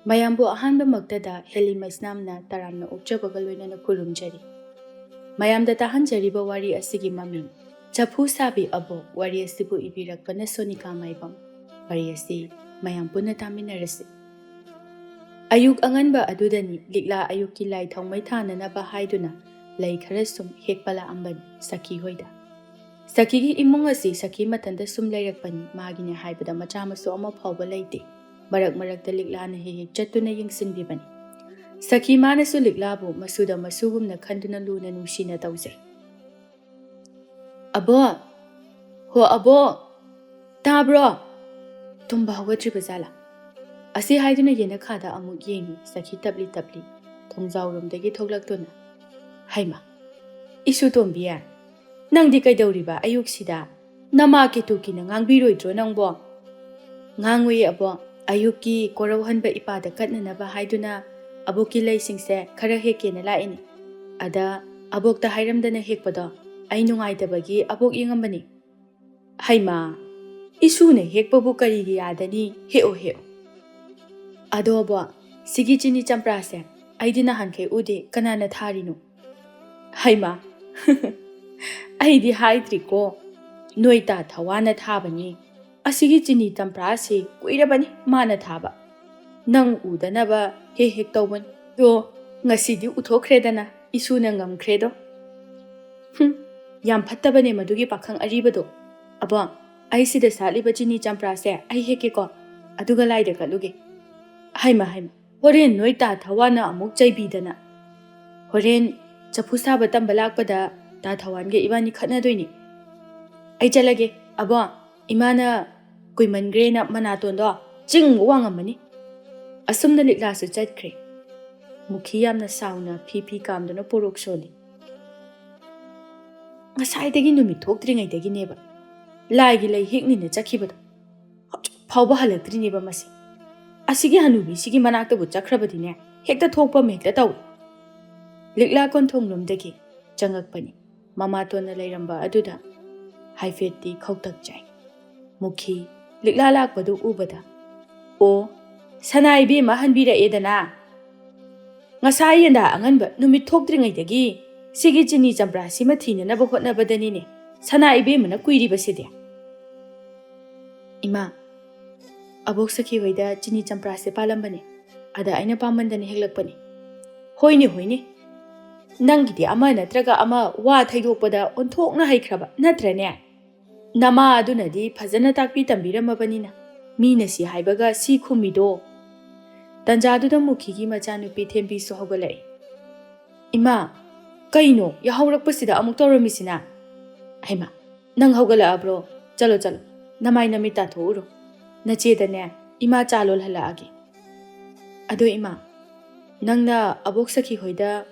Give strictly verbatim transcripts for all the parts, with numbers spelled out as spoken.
ꯃꯌꯥꯝꯕꯨ ꯑꯍꯥꯟꯕꯃꯛꯇꯗ ꯍꯦꯂꯤ ꯃꯩꯁꯅꯥꯝꯅ ꯇꯔꯥꯝꯅ ꯑꯣꯛꯆꯕꯒ ꯂꯣꯏꯅꯅ ꯈꯨꯔꯨꯝꯖꯔꯤ꯫ ꯃꯌꯥꯝꯗ ꯇꯥꯍꯟꯖꯔꯤꯕ ꯋꯥꯔꯤ ꯑꯁꯤꯒꯤ ꯃꯃꯤꯡ ꯆꯐꯨ ꯁꯥꯕꯤ ꯑꯕꯣꯛ꯫ ꯋꯥꯔꯤ ꯑꯁꯤꯕꯨ ꯏꯕꯤꯔꯛꯄꯅ ꯁꯣꯅꯤꯀꯥ ꯃꯥꯏꯕꯝ꯫ ꯋꯥꯔꯤ ꯑꯁꯤ ꯃꯌꯥꯝ ꯄꯨꯟꯅ ꯇꯥꯃꯤꯟꯅꯔꯁꯤ꯫ ꯑꯌꯨꯛ ꯑꯉꯟꯕ ꯑꯗꯨꯗꯅꯤ ꯂꯤꯛꯂꯥ ꯑꯌꯨꯛꯀꯤ ꯂꯥꯏ ꯊꯥꯎꯃꯩ ꯊꯥꯅꯅꯕ ꯍꯥꯏꯗꯨꯅ ꯂꯩ ꯈꯔ ꯁꯨꯝ ꯍꯦꯛꯄ ꯂꯥꯛꯑꯝꯕꯅꯤ ꯁꯈꯤ ꯍꯣꯏꯗ꯫ ꯁꯈꯤꯒꯤ ꯏꯃꯨꯡ ꯑꯁꯤ ꯁꯈꯤ ꯃꯊꯟꯇ ꯁꯨꯝ ꯂꯩꯔꯛꯄꯅꯤ꯫ ꯃꯥꯒꯤꯅꯦ ꯍꯥꯏꯕꯗ ꯃꯆꯥ ꯃꯁꯨ ꯑꯃ ꯐꯥꯎꯕ ꯂꯩꯇꯦ꯫ ꯃꯔꯛ ꯃꯔꯛꯇ ꯂꯤꯛꯂꯥꯅ ꯍꯦꯛ ꯍꯦꯛ ꯆꯠꯇꯨꯅ ꯌꯦꯡꯁꯤꯟꯕꯤꯕꯅꯤ꯫ ꯁꯈꯤ ꯃꯥꯅꯁꯨ ꯂꯤꯛꯂꯥꯕꯨ ꯃꯁꯨꯗ ꯃꯁꯨꯒꯨꯝꯅ ꯈꯟꯗꯨꯅ ꯂꯨꯅ ꯅꯨꯡꯁꯤꯅ ꯇꯧꯖꯩ꯫ "ꯑꯕꯣ! ꯍꯣ ꯑꯕꯣ! ꯇꯥꯕ꯭ꯔꯣ? ꯇꯨꯝꯕ ꯍꯧꯒꯠꯇ꯭ꯔꯤꯕ ꯖꯥꯠꯂꯥ?" ꯑꯁꯤ ꯍꯥꯏꯗꯨꯅ ꯌꯦꯅꯈꯥꯗ ꯑꯃꯨꯛ ꯌꯦꯡꯉꯤ ꯁꯈꯤ ꯇꯞꯂꯤ ꯇꯞꯂꯤ ꯊꯣꯡꯖꯥꯎꯔꯣꯝꯗꯒꯤ ꯊꯣꯛꯂꯛꯇꯨꯅ꯫ "ꯍꯩꯃꯥ! ꯏꯁꯨ ꯇꯣꯝꯕꯤ, ꯅꯪꯗꯤ ꯀꯩꯗꯧꯔꯤꯕ ꯑꯌꯨꯛꯁꯤꯗ? ꯅꯃꯥ ꯀꯦꯇꯨꯀꯤꯅ ꯉꯥꯡꯕꯤꯔꯣꯏꯗ꯭ꯔꯣ ꯅꯪꯕꯣ?" "ꯉꯥꯡꯉꯨꯏ ꯑꯕꯣ꯫ ꯑꯌꯨꯛꯀꯤ ꯀꯣꯔꯧꯍꯟꯕ ꯏꯄꯥꯗ ꯀꯠꯅꯅꯕ ꯍꯥꯏꯗꯨꯅ ꯑꯕꯣꯛꯀꯤ ꯂꯩꯁꯤꯡꯁꯦ ꯈꯔ ꯍꯦꯛꯀꯦꯅ ꯂꯥꯛꯏꯅꯤ꯫ ꯑꯗ ꯑꯕꯣꯛꯇ ꯍꯥꯏꯔꯝꯗꯅ ꯍꯦꯛꯄꯗꯣ ꯑꯩ ꯅꯨꯡꯉꯥꯏꯇꯕꯒꯤ ꯑꯕꯣꯛ ꯌꯦꯡꯉꯝꯕꯅꯤ꯫" "ꯍꯩꯃꯥ! ꯏꯁꯨꯅ ꯍꯦꯛꯄꯕꯨ ꯀꯔꯤꯒꯤ ꯌꯥꯗꯅꯤ? ꯍꯦꯛꯑꯣ, ꯍꯦꯛꯑꯣ꯫" "ꯑꯗꯣ ꯑꯕꯣ, ꯁꯤꯒꯤ ꯆꯤꯅꯤ ꯆꯝꯄ꯭ꯔꯥꯁꯦ ꯑꯩꯗꯤ ꯅꯍꯥꯟꯈꯩ ꯎꯗꯦ, ꯀꯅꯥꯅ ꯊꯥꯔꯤꯅꯣ?" "ꯍꯩꯃꯥ! ꯑꯩꯗꯤ ꯍꯥꯏꯗ꯭ꯔꯤꯀꯣ, ꯅꯣꯏ ꯇꯥ ꯊꯋꯥꯅ ꯊꯥꯕꯅꯤ꯫ ꯑꯁꯤꯒꯤ ꯆꯤꯅꯤ ꯆꯝꯄ꯭ꯔꯥꯁꯤ ꯀꯨꯏꯔꯕꯅꯤ ꯃꯥꯅ ꯊꯥꯕ꯫ ꯅꯪ ꯎꯗꯅꯕ ꯍꯦꯛ ꯍꯦꯛ ꯇꯧꯕꯅꯤ꯫ ꯑꯗꯣ ꯉꯁꯤꯗꯤ ꯎꯊꯣꯛꯈ꯭ꯔꯦꯗꯅ, ꯏꯁꯨꯅ ꯉꯝꯈ꯭ꯔꯦꯗꯣ꯫" "ꯍꯨꯝ, ꯌꯥꯝ ꯐꯠꯇꯕꯅꯦ ꯃꯗꯨꯒꯤ ꯄꯥꯈꯪ ꯑꯔꯤꯕꯗꯣ꯫ ꯑꯕꯣ, ꯑꯩ ꯁꯤꯗ ꯁꯥꯠꯂꯤꯕ ꯆꯤꯅꯤ ꯆꯝꯄ꯭ꯔꯥꯁꯦ ꯑꯩ ꯍꯦꯛꯀꯦꯀꯣ, ꯑꯗꯨꯒ ꯂꯥꯏꯗ ꯀꯠꯂꯨꯒꯦ꯫ ꯍꯩꯃꯥ, ꯍꯩꯃꯥ, ꯍꯣꯔꯦꯟ ꯅꯣꯏ ꯇꯥ ꯊꯋꯥꯅ ꯑꯃꯨꯛ ꯆꯩꯕꯤꯗꯅ꯫ ꯍꯣꯔꯦꯟ ꯆꯐꯨ ꯁꯥꯕ ꯇꯝꯕ ꯂꯥꯛꯄꯗ ꯇꯥ ꯊꯋꯥꯟꯒ ꯏꯕꯥꯅꯤ ꯈꯠꯅꯗꯣꯏꯅꯤ꯫ ꯑꯩ ꯆꯠꯂꯒꯦ, ꯑꯕꯣ, ꯏꯃꯥꯅ ꯀꯨꯏꯃꯟꯈ꯭ꯔꯦꯅ ꯃꯅꯥꯇꯣꯟꯗꯣ ꯆꯤꯡ ꯋꯥꯡꯉꯝꯃꯅꯤ꯫" ꯑꯁꯨꯝꯅ ꯂꯤꯛꯂꯥꯁꯨ ꯆꯠꯈ꯭ꯔꯦ꯫ ꯃꯨꯈꯤ ꯌꯥꯝꯅ ꯁꯥꯎꯅ ꯐꯤ ꯐꯤ ꯀꯥꯝꯗꯨꯅ ꯄꯣꯔꯣꯛ ꯁꯣꯜꯂꯤ꯫ "ꯉꯁꯥꯏꯗꯒꯤ ꯅꯨꯃꯤꯠ ꯊꯣꯛꯇ꯭ꯔꯤꯉꯩꯗꯒꯤꯅꯦꯕ ꯂꯥꯏꯒꯤ ꯂꯩ ꯍꯦꯛꯅꯤꯅ ꯆꯠꯈꯤꯕꯗꯣ꯫ ꯍꯧꯖꯤꯛ ꯐꯥꯎꯕ ꯍꯜꯂꯛꯇ꯭ꯔꯤꯅꯦꯕ ꯃꯁꯤ꯫ ꯑꯁꯤꯒꯤ ꯍꯅꯨꯕꯤꯁꯤꯒꯤ ꯃꯅꯥꯛꯇꯕꯨ ꯆꯠꯈ꯭ꯔꯕꯗꯤꯅꯦ, ꯍꯦꯛꯇ ꯊꯣꯛꯄ ꯑꯃ ꯍꯦꯛꯇ ꯇꯧꯏ꯫" ꯂꯤꯛꯂꯥ ꯀꯣꯟꯊꯣꯡꯂꯣꯝꯗꯒꯤ ꯆꯪꯉꯛꯄꯅꯤ꯫ ꯃꯃꯥꯇꯣꯟꯅ ꯂꯩꯔꯝꯕ ꯑꯗꯨꯗ ꯍꯥꯏꯐꯦꯠꯇꯤ ꯈꯧꯇꯛ ꯆꯥꯏ꯫ ꯃꯨꯈꯤ ꯂꯤꯛꯂꯥ ꯂꯥꯛꯄꯗꯨ ꯎꯕꯗ, "ꯑꯣ, "ꯁꯅꯥ ꯏꯕꯦꯝꯃ ꯍꯟꯕꯤꯔꯛꯑꯦꯗꯅ꯫ ꯉꯁꯥꯏ ꯌꯦꯟꯗꯥ ꯑꯉꯟꯕ ꯅꯨꯃꯤꯠ ꯊꯣꯛꯇ꯭ꯔꯤꯉꯩꯗꯒꯤ ꯁꯤꯒꯤ ꯆꯤꯅꯤ ꯆꯝꯄ꯭ꯔꯥꯁꯤꯃ ꯊꯤꯅꯅꯕ ꯍꯣꯠꯅꯕꯗꯅꯤꯅꯦ ꯁꯅꯥ ꯏꯕꯦꯝꯃꯅ ꯀꯨꯏꯔꯤꯕꯁꯤꯗꯤ꯫" "ꯏꯃꯥ, ꯑꯕꯣꯛ ꯁꯈꯤ ꯍꯣꯏꯗ ꯆꯤꯅꯤ ꯆꯝꯄ꯭ꯔꯥꯁꯦ ꯄꯥꯜꯂꯝꯕꯅꯦ, ꯑꯗ ꯑꯩꯅ ꯄꯥꯝꯃꯟꯗꯅ ꯍꯦꯛꯂꯛꯄꯅꯦ꯫" "ꯍꯣꯏꯅꯦ, ꯍꯣꯏꯅꯦ, ꯅꯪꯒꯤꯗꯤ ꯑꯃ ꯅꯠꯇ꯭ꯔꯒ ꯑꯃ ꯋꯥ ꯊꯩꯗꯣꯛꯄꯗ ꯑꯣꯟꯊꯣꯛꯅ ꯍꯩꯈ꯭ꯔꯕ ꯅꯠꯇ꯭ꯔꯅꯦ? ꯅꯃꯥ ꯑꯗꯨꯅꯗꯤ ꯐꯖꯅ ꯇꯥꯛꯄꯤ ꯇꯝꯕꯤꯔꯝꯃꯕꯅꯤꯅ ꯃꯤꯅ ꯁꯤ ꯍꯥꯏꯕꯒ ꯁꯤ ꯈꯨꯝꯃꯤꯗꯣ꯫" ꯇꯟꯖꯥꯗꯨꯗ ꯃꯨꯈꯤꯒꯤ ꯃꯆꯥꯅꯨꯄꯤ ꯊꯦꯝꯕꯤꯁꯨ ꯍꯧꯒꯠꯂꯛꯏ꯫ "ꯏꯃꯥ, ꯀꯩꯅꯣ ꯌꯥꯍꯧꯔꯛꯄꯁꯤꯗ ꯑꯃꯨꯛ ꯇꯧꯔꯝꯃꯤꯁꯤꯅ? ꯍꯩꯃꯥ, ꯅꯪ ꯍꯧꯒꯠꯂꯛꯑꯕ꯭ꯔꯣ? ꯆꯠꯂꯣ, ꯆꯠꯂꯣ, ꯅꯃꯥꯏ ꯅꯃꯤꯠ ꯇꯥꯊꯣꯛꯎꯔꯣ꯫ ꯅꯆꯦꯗꯅꯦ ꯏꯃꯥ ꯆꯥ ꯂꯣꯜꯍꯜꯂꯛꯑꯒꯦ꯫ ꯑꯗꯣ ꯏꯃꯥ, ꯅꯪꯅ ꯑꯕꯣꯛ ꯁꯈꯤ ꯍꯣꯏꯗ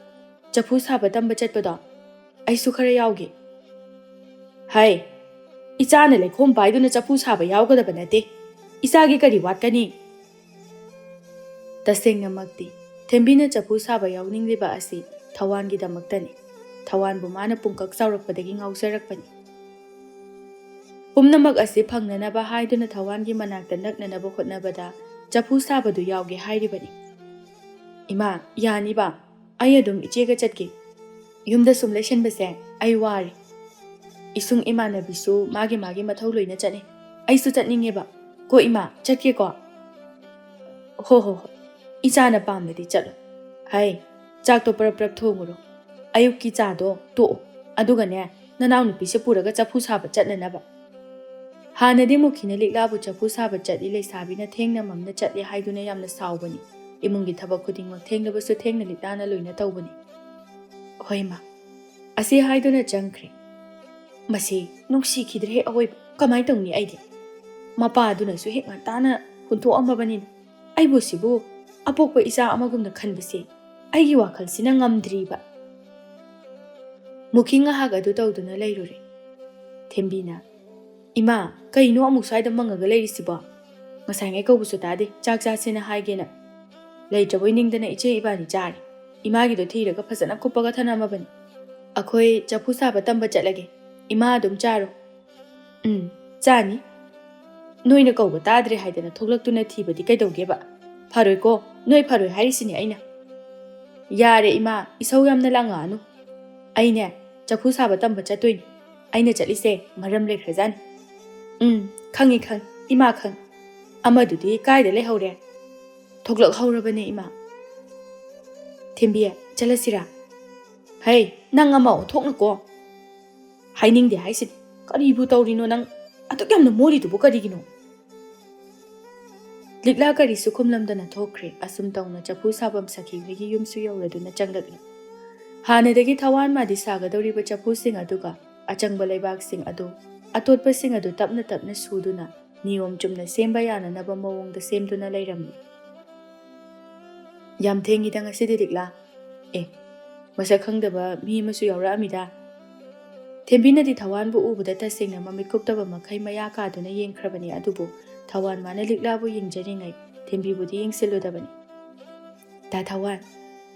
ꯆꯐꯨ ꯁꯥꯕ ꯇꯝꯕ ꯆꯠꯄꯗꯣ ꯑꯩꯁꯨ ꯈꯔ ꯌꯥꯎꯒꯦ꯫" "ꯍꯥꯏ, ꯏꯆꯥꯅ ꯂꯩꯈꯣꯝ ꯄꯥꯏꯗꯨꯅ ꯆꯐꯨ ꯁꯥꯕ ꯌꯥꯎꯒꯗꯕ ꯅꯠꯇꯦ꯫ ꯏꯆꯥꯒꯤ ꯀꯔꯤ ꯋꯥꯠꯀꯅꯤ?" ꯇꯁꯦꯡꯅꯃꯛꯇꯤ ꯊꯦꯝꯕꯤꯅ ꯆꯐꯨ ꯁꯥꯕ ꯌꯥꯎꯅꯤꯡꯂꯤꯕ ꯑꯁꯤ ꯊꯋꯥꯟꯒꯤꯗꯃꯛꯇꯅꯤ꯫ ꯊꯋꯥꯟꯕꯨ ꯃꯥꯅ ꯄꯨꯡꯀꯛ ꯆꯥꯎꯔꯛꯄꯗꯒꯤ ꯉꯥꯎꯖꯔꯛꯄꯅꯤ꯫ ꯄꯨꯝꯅꯃꯛ ꯑꯁꯤ ꯐꯪꯅꯅꯕ ꯍꯥꯏꯗꯨꯅ ꯊꯋꯥꯟꯒꯤ ꯃꯅꯥꯛꯇ ꯅꯛꯅꯅꯕ ꯍꯣꯠꯅꯕꯗ ꯆꯐꯨ ꯁꯥꯕꯗꯨ ꯌꯥꯎꯒꯦ ꯍꯥꯏꯔꯤꯕꯅꯤ꯫ "ꯏꯃꯥ, ꯌꯥꯅꯤꯕ, ꯑꯩ ꯑꯗꯨꯝ ꯏꯆꯦꯒ ꯆꯠꯀꯦ꯫ ꯌꯨꯝꯗ ꯁꯨꯝ ꯂꯩꯁꯟꯕꯁꯦ ꯑꯩ ꯋꯥꯔꯦ꯫ ꯏꯁꯨꯡ ꯏꯃꯥꯟꯅꯕꯤꯁꯨ ꯃꯥꯒꯤ ꯃꯥꯒꯤ ꯃꯊꯧ ꯂꯣꯏꯅ ꯆꯠꯅꯤ꯫ ꯑꯩꯁꯨ ꯆꯠꯅꯤꯡꯉꯦꯕ꯫ ꯀꯣ ꯏꯃꯥ, ꯆꯠꯀꯦꯀꯣ?" "ꯍꯣ ꯍꯣ ꯍꯣ, ꯏꯆꯥꯅ ꯄꯥꯝꯕꯗꯤ ꯆꯠꯂꯣ꯫ ꯍꯥꯏ, ꯆꯥꯛꯇꯣ ꯄꯔꯞ ꯄꯔꯞ ꯊꯣꯡꯉꯨꯔꯣ꯫ ꯑꯌꯨꯛꯀꯤ ꯆꯥꯗꯣ ꯇꯣꯛꯑꯣ꯫ ꯑꯗꯨꯒꯅꯦ, ꯅꯅꯥꯎꯅꯨꯄꯤꯁꯦ ꯄꯨꯔꯒ ꯆꯐꯨ ꯁꯥꯕ ꯆꯠꯅꯅꯕ꯫" ꯍꯥꯟꯅꯗꯤ ꯃꯨꯈꯤꯅ ꯂꯤꯛꯂꯥꯕꯨ ꯆꯐꯨ ꯁꯥꯕ ꯆꯠꯂꯤ, ꯂꯩꯁꯥꯕꯤꯅ ꯊꯦꯡꯅ ꯃꯝꯅ ꯆꯠꯂꯤ ꯍꯥꯏꯗꯨꯅ ꯌꯥꯝꯅ ꯁꯥꯎꯕꯅꯤ꯫ ꯏꯃꯨꯡꯒꯤ ꯊꯕꯛ ꯈꯨꯗꯤꯡꯃꯛ ꯊꯦꯡꯂꯕꯁꯨ ꯊꯦꯡꯅ ꯂꯤꯛꯂꯥꯅ ꯂꯣꯏꯅ ꯇꯧꯕꯅꯤ꯫ "ꯍꯣꯏ ꯃꯥ꯫" ꯑꯁꯤ ꯍꯥꯏꯗꯨꯅ ꯆꯪꯈ꯭ꯔꯦ꯫ "ꯃꯁꯤ ꯅꯨꯡꯁꯤꯈꯤꯗ꯭ꯔꯦ ꯑꯋꯣꯏꯕ꯫ ꯀꯃꯥꯏꯅ ꯇꯧꯅꯤ ꯑꯩꯗꯤ? ꯃꯄꯥꯗꯨꯅꯁꯨ ꯍꯦꯛ ꯉꯟꯇꯥꯅ ꯍꯨꯟꯊꯣꯛꯑꯝꯃꯕꯅꯤꯅ ꯑꯩꯕꯨ ꯁꯤꯕꯨ ꯑꯄꯣꯛꯄ ꯏꯆꯥ ꯑꯃꯒꯨꯝꯅ ꯈꯟꯕꯁꯦ ꯑꯩꯒꯤ ꯋꯥꯈꯜꯁꯤꯅ ꯉꯝꯗ꯭ꯔꯤꯕ꯫" ꯃꯨꯈꯤ ꯉꯥꯏꯍꯥꯛ ꯑꯗꯨ ꯇꯧꯗꯨꯅ ꯂꯩꯔꯨꯔꯦ꯫ ꯊꯦꯝꯕꯤꯅ, "ꯏꯃꯥ, ꯀꯩꯅꯣ ꯑꯃꯨꯛ ꯁ꯭ꯋꯥꯏꯗ ꯃꯪꯉꯒ ꯂꯩꯔꯤꯁꯤꯕꯣ? ꯉꯁꯥꯏꯉꯩ ꯀꯧꯕꯁꯨ ꯇꯥꯗꯦ, ꯆꯥꯛ ꯆꯥꯁꯦꯅ ꯍꯥꯏꯒꯦꯅ꯫ ꯂꯩꯇ꯭ꯔꯕꯣꯏ ꯅꯤꯡꯗꯅ ꯏꯆꯦ ꯏꯕꯥꯅꯤ ꯆꯥꯔꯦ꯫ ꯏꯃꯥꯒꯤꯗꯣ ꯊꯤꯔꯒ ꯐꯖꯅ ꯀꯨꯞꯄꯒ ꯊꯅꯝꯃꯕꯅꯤ꯫ ꯑꯩꯈꯣꯏ ꯆꯐꯨ ꯁꯥꯕ ꯇꯝꯕ ꯆꯠꯂꯒꯦ꯫ ꯏꯃꯥ ꯑꯗꯨꯝ ꯆꯥꯔꯣ꯫" "ꯎꯝ, ꯆꯥꯅꯤ꯫ ꯅꯣꯏꯅ ꯀꯧꯕ ꯇꯥꯗ꯭ꯔꯦ ꯍꯥꯏꯗꯅ ꯊꯣꯛꯂꯛꯇꯨꯅ ꯊꯤꯕꯗꯤ ꯀꯩꯗꯧꯒꯦꯕ? ꯐꯔꯣꯏꯀꯣ, ꯅꯣꯏ ꯐꯔꯣꯏ ꯍꯥꯏꯔꯤꯁꯤꯅꯦ ꯑꯩꯅ꯫ ꯌꯥꯔꯦ ꯏꯃꯥ, ꯏꯁꯧ ꯌꯥꯝꯅ ꯂꯥꯡꯉꯛꯑꯅꯨ꯫ ꯑꯩꯅꯦ, ꯆꯐꯨ ꯁꯥꯕ ꯇꯝꯕ ꯆꯠꯇꯣꯏꯅꯤ꯫ ꯑꯩꯅ ꯆꯠꯂꯤꯁꯦ ꯃꯔꯝ ꯂꯩꯈ꯭ꯔꯖꯥꯠꯅꯤ꯫ ꯎꯝ, ꯈꯪꯉꯤ, ꯈꯪꯉꯤ, ꯏꯃꯥ ꯈꯪꯉꯤ꯫ ꯑꯃꯗꯨꯗꯤ ꯀꯥꯏꯗ ꯂꯩꯍꯧꯔꯦ? ꯊꯣꯛꯂꯛꯍꯧꯔꯕꯅꯦ ꯏꯃꯥ꯫ ꯊꯦꯝꯕꯤ, ꯆꯠꯂꯁꯤꯔꯥ? ꯍꯩ, ꯅꯪ ꯑꯃ ꯑꯣꯟꯊꯣꯛꯅꯀꯣ꯫ ꯍꯥꯏꯅꯤꯡꯗꯦ ꯍꯥꯏꯁꯤꯗꯤ꯫ ꯀꯔꯤꯕꯨ ꯇꯧꯔꯤꯅꯣ ꯅꯪ? ꯑꯗꯨꯛ ꯌꯥꯝꯅ ꯃꯣꯔꯤꯗꯨꯕꯨ ꯀꯔꯤꯒꯤꯅꯣ? ꯂꯤꯛꯂꯥ ꯀꯔꯤꯁꯨ ꯈꯨꯝꯂꯝꯗꯅ ꯊꯣꯛꯈ꯭ꯔꯦ꯫ ꯑꯁꯨꯝ ꯇꯧꯅ ꯆꯐꯨ ꯁꯥꯐꯝ ꯁꯈꯤꯕꯒꯤ ꯌꯨꯝꯁꯨ ꯌꯧꯔꯗꯨꯅ ꯆꯪꯂꯛꯂꯦ꯫ ꯍꯥꯟꯅꯗꯒꯤ ꯊꯋꯥꯟ ꯃꯥꯗꯤ ꯁꯥꯒꯗꯧꯔꯤꯕ ꯆꯐꯨꯁꯤꯡ ꯑꯗꯨꯒ ꯑꯆꯪꯕ ꯂꯩꯕꯥꯛꯁꯤꯡ ꯑꯗꯨ, ꯑꯇꯣꯠꯄꯁꯤꯡ ꯑꯗꯨ ꯇꯞꯅ ꯇꯞꯅ ꯁꯨꯗꯨꯅ ꯅꯤꯌꯣꯝ ꯆꯨꯝꯅ ꯁꯦꯝꯕ ꯌꯥꯅꯅꯕ ꯃꯑꯣꯡꯗ ꯁꯦꯝꯗꯨꯅ ꯂꯩꯔꯝꯃꯤ꯫ ꯌꯥꯝ ꯊꯦꯡꯉꯤꯗ ꯉꯁꯤꯗꯤ ꯂꯤꯛꯂꯥ꯫ ꯑꯦ, ꯃꯁꯛ ꯈꯪꯗꯕ ꯃꯤ ꯑꯃꯁꯨ ꯌꯥꯎꯔꯛꯑꯝꯃꯤꯗ꯫ ꯊꯦꯝꯕꯤꯅꯗꯤ ꯊꯋꯥꯟꯕꯨ ꯎꯕꯗ ꯇꯁꯦꯡꯅ ꯃꯃꯤꯠ ꯀꯨꯞꯇꯕ ꯃꯈꯩ ꯃꯌꯥ ꯀꯥꯗꯨꯅ ꯌꯦꯡꯈ꯭ꯔꯕꯅꯤ, ꯑꯗꯨꯕꯨ ꯊꯋꯥꯟ ꯃꯥꯅ ꯂꯤꯛꯂꯥꯕꯨ ꯌꯦꯡꯖꯔꯤꯉꯩ ꯊꯦꯝꯕꯤꯕꯨꯗꯤ ꯌꯦꯡꯁꯤꯜꯂꯨꯗꯕꯅꯤ꯫ ꯗꯥ ꯊꯋꯥꯟ,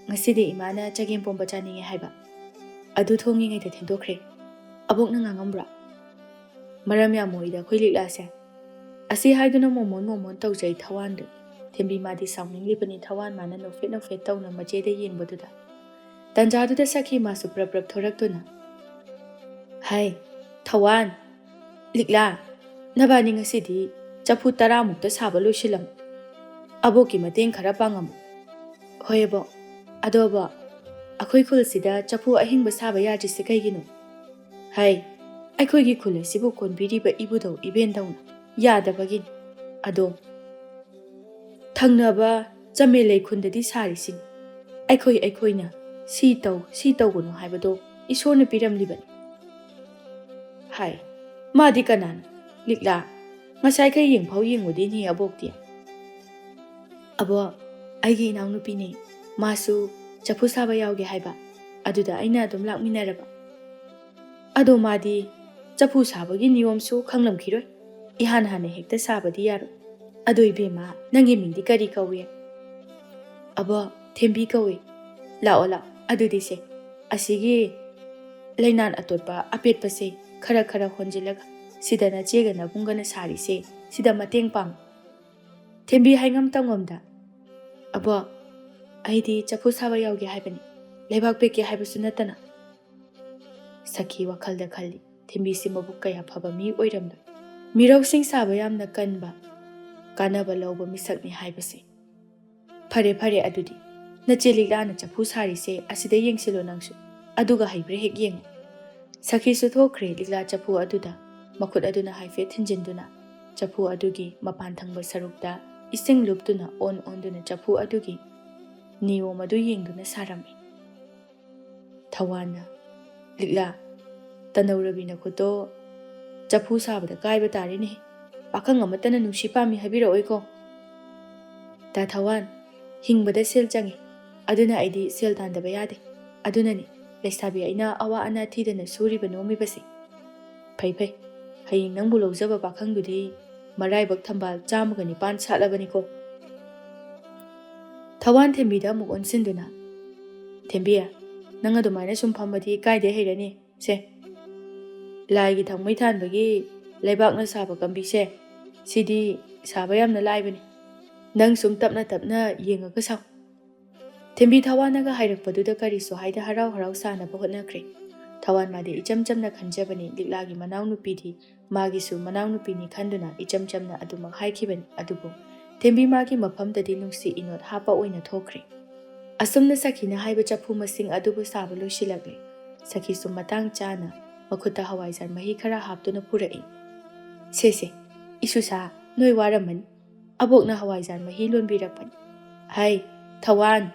ꯉꯁꯤꯗꯤ ꯏꯃꯥꯅ ꯆꯒꯦꯝ ꯄꯣꯝꯕ ꯆꯥꯅꯤꯡꯉꯦ ꯍꯥꯏꯕ꯫ ꯑꯗꯨ ꯊꯣꯡꯉꯤꯉꯩꯗ ꯊꯦꯡꯗꯣꯛꯈ꯭ꯔꯦ꯫ ꯑꯕꯣꯛꯅ ꯉꯥꯡꯉꯝꯕ꯭ꯔꯣ? ꯃꯔꯝ ꯌꯥꯝ ꯃꯣꯛꯏꯗ ꯑꯩꯈꯣꯏ ꯂꯤꯛꯂꯥꯁꯦ꯫ ꯑꯁꯤ ꯍꯥꯏꯗꯨꯅ ꯃꯣꯃꯣꯟ ꯃꯣꯃꯣꯟ ꯇꯧꯖꯩ ꯊꯋꯥꯟꯗꯨ꯫ ꯊꯦꯝꯕꯤ ꯃꯥꯗꯤ ꯁꯥꯎꯅꯤꯡꯂꯤꯕꯅꯤ ꯊꯋꯥꯟ ꯃꯥꯅ ꯅꯣꯛꯐꯦꯠ ꯅꯣꯛꯐꯦꯠ ꯇꯧꯅ ꯃꯆꯦꯗ ꯌꯦꯡꯕꯗꯨꯗ꯫ ꯇꯟꯖꯥꯗꯨꯗ ꯁꯈꯤ ꯃꯥꯁꯨ ꯄ꯭ꯔꯞ ꯄ꯭ꯔꯞ ꯊꯣꯔꯛꯇꯨꯅ, "ꯍꯥꯏ, ꯊꯋꯥꯟ, ꯂꯤꯛꯂꯥ, ꯅꯕꯥꯅꯤ ꯉꯁꯤꯗꯤ ꯆꯐꯨ ꯇꯔꯥꯃꯨꯛꯇ ꯁꯥꯕ ꯂꯣꯏꯁꯤꯜꯂꯝꯃꯨ꯫ ꯑꯕꯣꯛꯀꯤ ꯃꯇꯦꯡ ꯈꯔ ꯄꯥꯡꯉꯝꯃꯨ꯫" "ꯍꯣꯏ ꯑꯕꯣꯛ꯫ ꯑꯗꯣ ꯑꯕꯣꯛ, ꯑꯩꯈꯣꯏ ꯈꯨꯜꯁꯤꯗ ꯆꯐꯨ ꯑꯍꯤꯡꯕ ꯁꯥꯕ ꯌꯥꯗ꯭ꯔꯤꯁꯦ ꯀꯩꯒꯤꯅꯣ? ꯍꯥꯏ, ꯑꯩꯈꯣꯏꯒꯤ ꯈꯨꯜ ꯑꯁꯤꯕꯨ ꯀꯣꯟꯕꯤꯔꯤꯕ ꯏꯕꯨꯙꯧ ꯏꯕꯦꯟꯗꯧꯅ ꯌꯥꯗꯕꯒꯤꯅꯤ꯫ ꯑꯗꯣ ꯊꯪꯅꯕ ꯆꯃꯦꯂꯩ ꯈꯨꯟꯗꯗꯤ ꯁꯥꯔꯤꯁꯤꯅꯤ꯫ ꯑꯩꯈꯣꯏ ꯑꯩꯈꯣꯏꯅ ꯁꯤ ꯇꯧ, ꯁꯤ ꯇꯧꯒꯅꯨ ꯍꯥꯏꯕꯗꯣ ꯏꯁꯣꯔꯅ ꯄꯤꯔꯝꯂꯤꯕꯅꯤ꯫" ꯍꯥꯏ, "ꯃꯥꯗꯤ ꯀꯅꯥꯅꯣ? ꯂꯤꯛꯂꯥ, ꯉꯁꯥꯏꯈꯩ ꯌꯦꯡꯐꯥꯎ ꯌꯦꯡꯉꯨꯗꯦꯅꯦ ꯑꯕꯣꯛꯇꯤ꯫" "ꯑꯕꯣꯛ, ꯑꯩꯒꯤ ꯏꯅꯥꯎꯅꯨꯄꯤꯅꯦ꯫ ꯃꯥꯁꯨ ꯆꯐꯨ ꯁꯥꯕ ꯌꯥꯎꯒꯦ ꯍꯥꯏꯕ꯫ ꯑꯗꯨꯗ ꯑꯩꯅ ꯑꯗꯨꯝ ꯂꯥꯛꯃꯤꯟꯅꯔꯕ꯫ ꯑꯗꯣ ꯃꯥꯗꯤ ꯆꯐꯨ ꯁꯥꯕꯒꯤ ꯅꯤꯌꯣꯝꯁꯨ ꯈꯪꯂꯝꯈꯤꯔꯣꯏ꯫ ꯏꯍꯥꯟ ꯍꯥꯟꯅ ꯍꯦꯛꯇ ꯁꯥꯕꯗꯤ ꯌꯥꯔꯣꯏ꯫ ꯑꯗꯣ ꯏꯕꯦꯝꯃ, ꯅꯪꯒꯤ ꯃꯤꯡꯗꯤ ꯀꯔꯤ ꯀꯧꯏ?" "ꯑꯕꯣꯛ, ꯊꯦꯝꯕꯤ ꯀꯧꯏ꯫" "ꯂꯥꯛꯑꯣ, ꯂꯥꯛꯑꯣ꯫ ꯑꯗꯨꯗꯤ ꯁꯦ, ꯑꯁꯤꯒꯤ ꯂꯩꯅꯥꯟ ꯑꯇꯣꯠꯄ ꯑꯄꯦꯠꯄꯁꯦ ꯈꯔ ꯈꯔ ꯍꯣꯟꯖꯤꯜꯂꯒ ꯁꯤꯗ ꯅꯆꯦꯒ ꯅꯕꯨꯡꯒꯅ ꯁꯥꯔꯤꯁꯦ, ꯁꯤꯗ ꯃꯇꯦꯡ ꯄꯥꯡꯉꯨ꯫" ꯊꯦꯝꯕꯤ ꯍꯥꯏꯉꯝ ꯇꯝꯉꯝꯗ "ꯑꯕꯣ, ꯑꯩꯗꯤ ꯆꯐꯨ ꯁꯥꯕ ꯌꯥꯎꯒꯦ ꯍꯥꯏꯕꯅꯤ, ꯂꯩꯕꯥꯛ ꯄꯦꯛꯀꯦ ꯍꯥꯏꯕꯁꯨ ꯅꯠꯇꯅ"꯫ ꯁꯈꯤ ꯋꯥꯈꯜꯗ ꯈꯜꯂꯤ, ꯊꯦꯝꯕꯤꯁꯤ ꯃꯕꯨꯛ ꯀꯌꯥ ꯐꯕ ꯃꯤ ꯑꯣꯏꯔꯝꯂꯣꯏ꯫ ꯃꯤꯔꯧꯁꯤꯡ ꯁꯥꯕ ꯌꯥꯝꯅ ꯀꯟꯕ, ꯀꯥꯟꯅꯕ ꯂꯧꯕ ꯃꯤꯁꯛꯅꯤ ꯍꯥꯏꯕꯁꯦ꯫ "ꯐꯔꯦ, ꯐꯔꯦ, ꯑꯗꯨꯗꯤ ꯅꯆꯦ ꯂꯤꯛꯂꯥꯅ ꯆꯐꯨ ꯁꯥꯔꯤꯁꯦ ꯑꯁꯤꯗ ꯌꯦꯡꯁꯤꯜꯂꯣ ꯅꯪꯁꯨ, ꯑꯗꯨꯒ ꯍꯩꯕ꯭ꯔꯥ ꯍꯦꯛ ꯌꯦꯡꯉꯨ"꯫ ꯁꯈꯤꯁꯨ ꯊꯣꯛꯈ꯭ꯔꯦ ꯂꯤꯛꯂꯥ ꯆꯐꯨ ꯑꯗꯨꯗ, ꯃꯈꯨꯠ ꯑꯗꯨꯅ ꯍꯥꯏꯐꯦꯠ ꯊꯤꯟꯖꯤꯟꯗꯨꯅ ꯆꯐꯨ ꯑꯗꯨꯒꯤ ꯃꯄꯥꯟ ꯊꯪꯕ ꯁꯔꯨꯛꯇ ꯏꯁꯤꯡ ꯂꯨꯞꯇꯨꯅ ꯑꯣꯟ ꯑꯣꯟꯗꯨꯅ ꯆꯐꯨ ꯑꯗꯨꯒꯤ ꯅꯤꯌꯣꯝ ꯑꯗꯨ ꯌꯦꯡꯗꯨꯅ ꯁꯥꯔꯝꯃꯤ꯫ ꯊꯋꯥꯟꯅ, "ꯂꯤꯛꯂꯥ, ꯇꯅꯧꯔꯕꯤ ꯅꯈꯨꯠꯇꯣ ꯆꯐꯨ ꯁꯥꯕꯗ ꯀꯥꯏꯕ ꯇꯥꯔꯦꯅꯦ꯫ ꯄꯥꯈꯪ ꯑꯃꯠꯇꯅ ꯅꯨꯡꯁꯤ ꯄꯥꯝꯃꯤ ꯍꯥꯏꯕꯤꯔꯛꯑꯣꯏꯀꯣ"꯫ "ꯇꯥ ꯊꯋꯥꯟ, ꯍꯤꯡꯕꯗ ꯁꯦꯜ ꯆꯪꯉꯤ, ꯑꯗꯨꯅ ꯑꯩꯗꯤ ꯁꯦꯜ ꯇꯥꯟꯗꯕ ꯌꯥꯗꯦ꯫ ꯑꯗꯨꯅꯅꯤ ꯂꯩꯁꯥꯕꯤ ꯑꯩꯅ ꯑꯋꯥ ꯑꯅꯥ ꯊꯤꯗꯅ ꯁꯨꯔꯤꯕ ꯅꯣꯝꯃꯤꯕꯁꯦ꯫ ꯐꯩ ꯐꯩ, ꯍꯌꯦꯡ ꯅꯪꯕꯨ ꯂꯧꯖꯕ ꯄꯥꯈꯪꯗꯨꯗꯤ ꯃꯔꯥꯏꯕꯛ ꯊꯝꯕꯥꯜ ꯆꯥꯝꯃꯒ ꯅꯤꯄꯥꯟ ꯁꯥꯠꯂꯕꯅꯤꯀꯣ"꯫ ꯊꯋꯥꯟ ꯊꯦꯝꯕꯤꯗ ꯑꯃꯨꯛ ꯑꯣꯟꯁꯤꯟꯗꯨꯅ, "ꯊꯦꯝꯕꯤ, ꯅꯪ ꯑꯗꯨꯃꯥꯏꯅ ꯁꯨꯝ ꯐꯝꯃꯗꯤ ꯀꯥꯏꯗꯩ ꯍꯩꯔꯅꯤ? ꯁꯦ, ꯂꯥꯏꯒꯤ ꯊꯥꯡꯃꯩ ꯊꯥꯟꯕꯒꯤ ꯂꯩꯕꯥꯛꯅ ꯁꯥꯕ ꯀꯝꯕꯤꯁꯦ, ꯁꯤꯗꯤ ꯁꯥꯕ ꯌꯥꯝꯅ ꯂꯥꯏꯕꯅꯤ꯫ ꯅꯪ ꯁꯨꯝ ꯇꯞꯅ ꯇꯞꯅ ꯌꯦꯡꯉꯒ ꯁꯥꯎ"꯫ ꯊꯦꯝꯕꯤ ꯊꯋꯥꯟꯅꯒ ꯍꯥꯏꯔꯛꯄꯗꯨꯗ ꯀꯔꯤꯁꯨ ꯍꯥꯏꯗ ꯍꯔꯥꯎ ꯍꯔꯥꯎ ꯁꯥꯅꯕ ꯍꯣꯠꯅꯈ꯭ꯔꯦ꯫ ꯊꯋꯥꯟ ꯃꯥꯗꯤ ꯏꯆꯝ ꯆꯝꯅ ꯈꯟꯖꯕꯅꯤ, ꯂꯤꯛꯂꯥꯒꯤ ꯃꯅꯥꯎꯅꯨꯄꯤꯗꯤ ꯃꯥꯒꯤꯁꯨ ꯃꯅꯥꯎꯅꯨꯄꯤꯅꯤ ꯈꯟꯗꯨꯅ ꯏꯆꯝ ꯆꯝꯅ ꯑꯗꯨꯃꯛ ꯍꯥꯏꯈꯤꯕꯅꯤ꯫ ꯑꯗꯨꯕꯨ ꯊꯦꯝꯕꯤ ꯃꯥꯒꯤ ꯃꯐꯝꯗꯗꯤ ꯅꯨꯡꯁꯤ ꯏꯅꯣꯠ ꯍꯥꯞꯄ ꯑꯣꯏꯅ ꯊꯣꯛꯈ꯭ꯔꯦ꯫ ꯑꯁꯨꯝꯅ ꯁꯈꯤꯅ ꯍꯥꯏꯕ ꯆꯐꯨ ꯃꯁꯤꯡ ꯑꯗꯨꯕꯨ ꯁꯥꯕ ꯂꯣꯏꯁꯤꯜꯂꯛꯂꯦ꯫ ꯁꯈꯤꯁꯨ ꯃꯇꯥꯡ ꯆꯥꯅ ꯃꯈꯨꯠꯇ ꯍꯋꯥꯏꯖꯥꯔ ꯃꯍꯤ ꯈꯔ ꯍꯥꯞꯇꯨꯅ ꯄꯨꯔꯛꯏ꯫ "ꯁꯦ ꯁꯦ, ꯏꯁꯨꯁꯥ, ꯅꯣꯏ ꯋꯥꯔꯝꯃꯅꯤ꯫ ꯑꯕꯣꯛꯅ ꯍꯋꯥꯏꯖꯥꯔ ꯃꯍꯤ ꯂꯣꯟꯕꯤꯔꯛꯄꯅꯤ꯫ ꯍꯥꯏ, ꯊꯋꯥꯟ,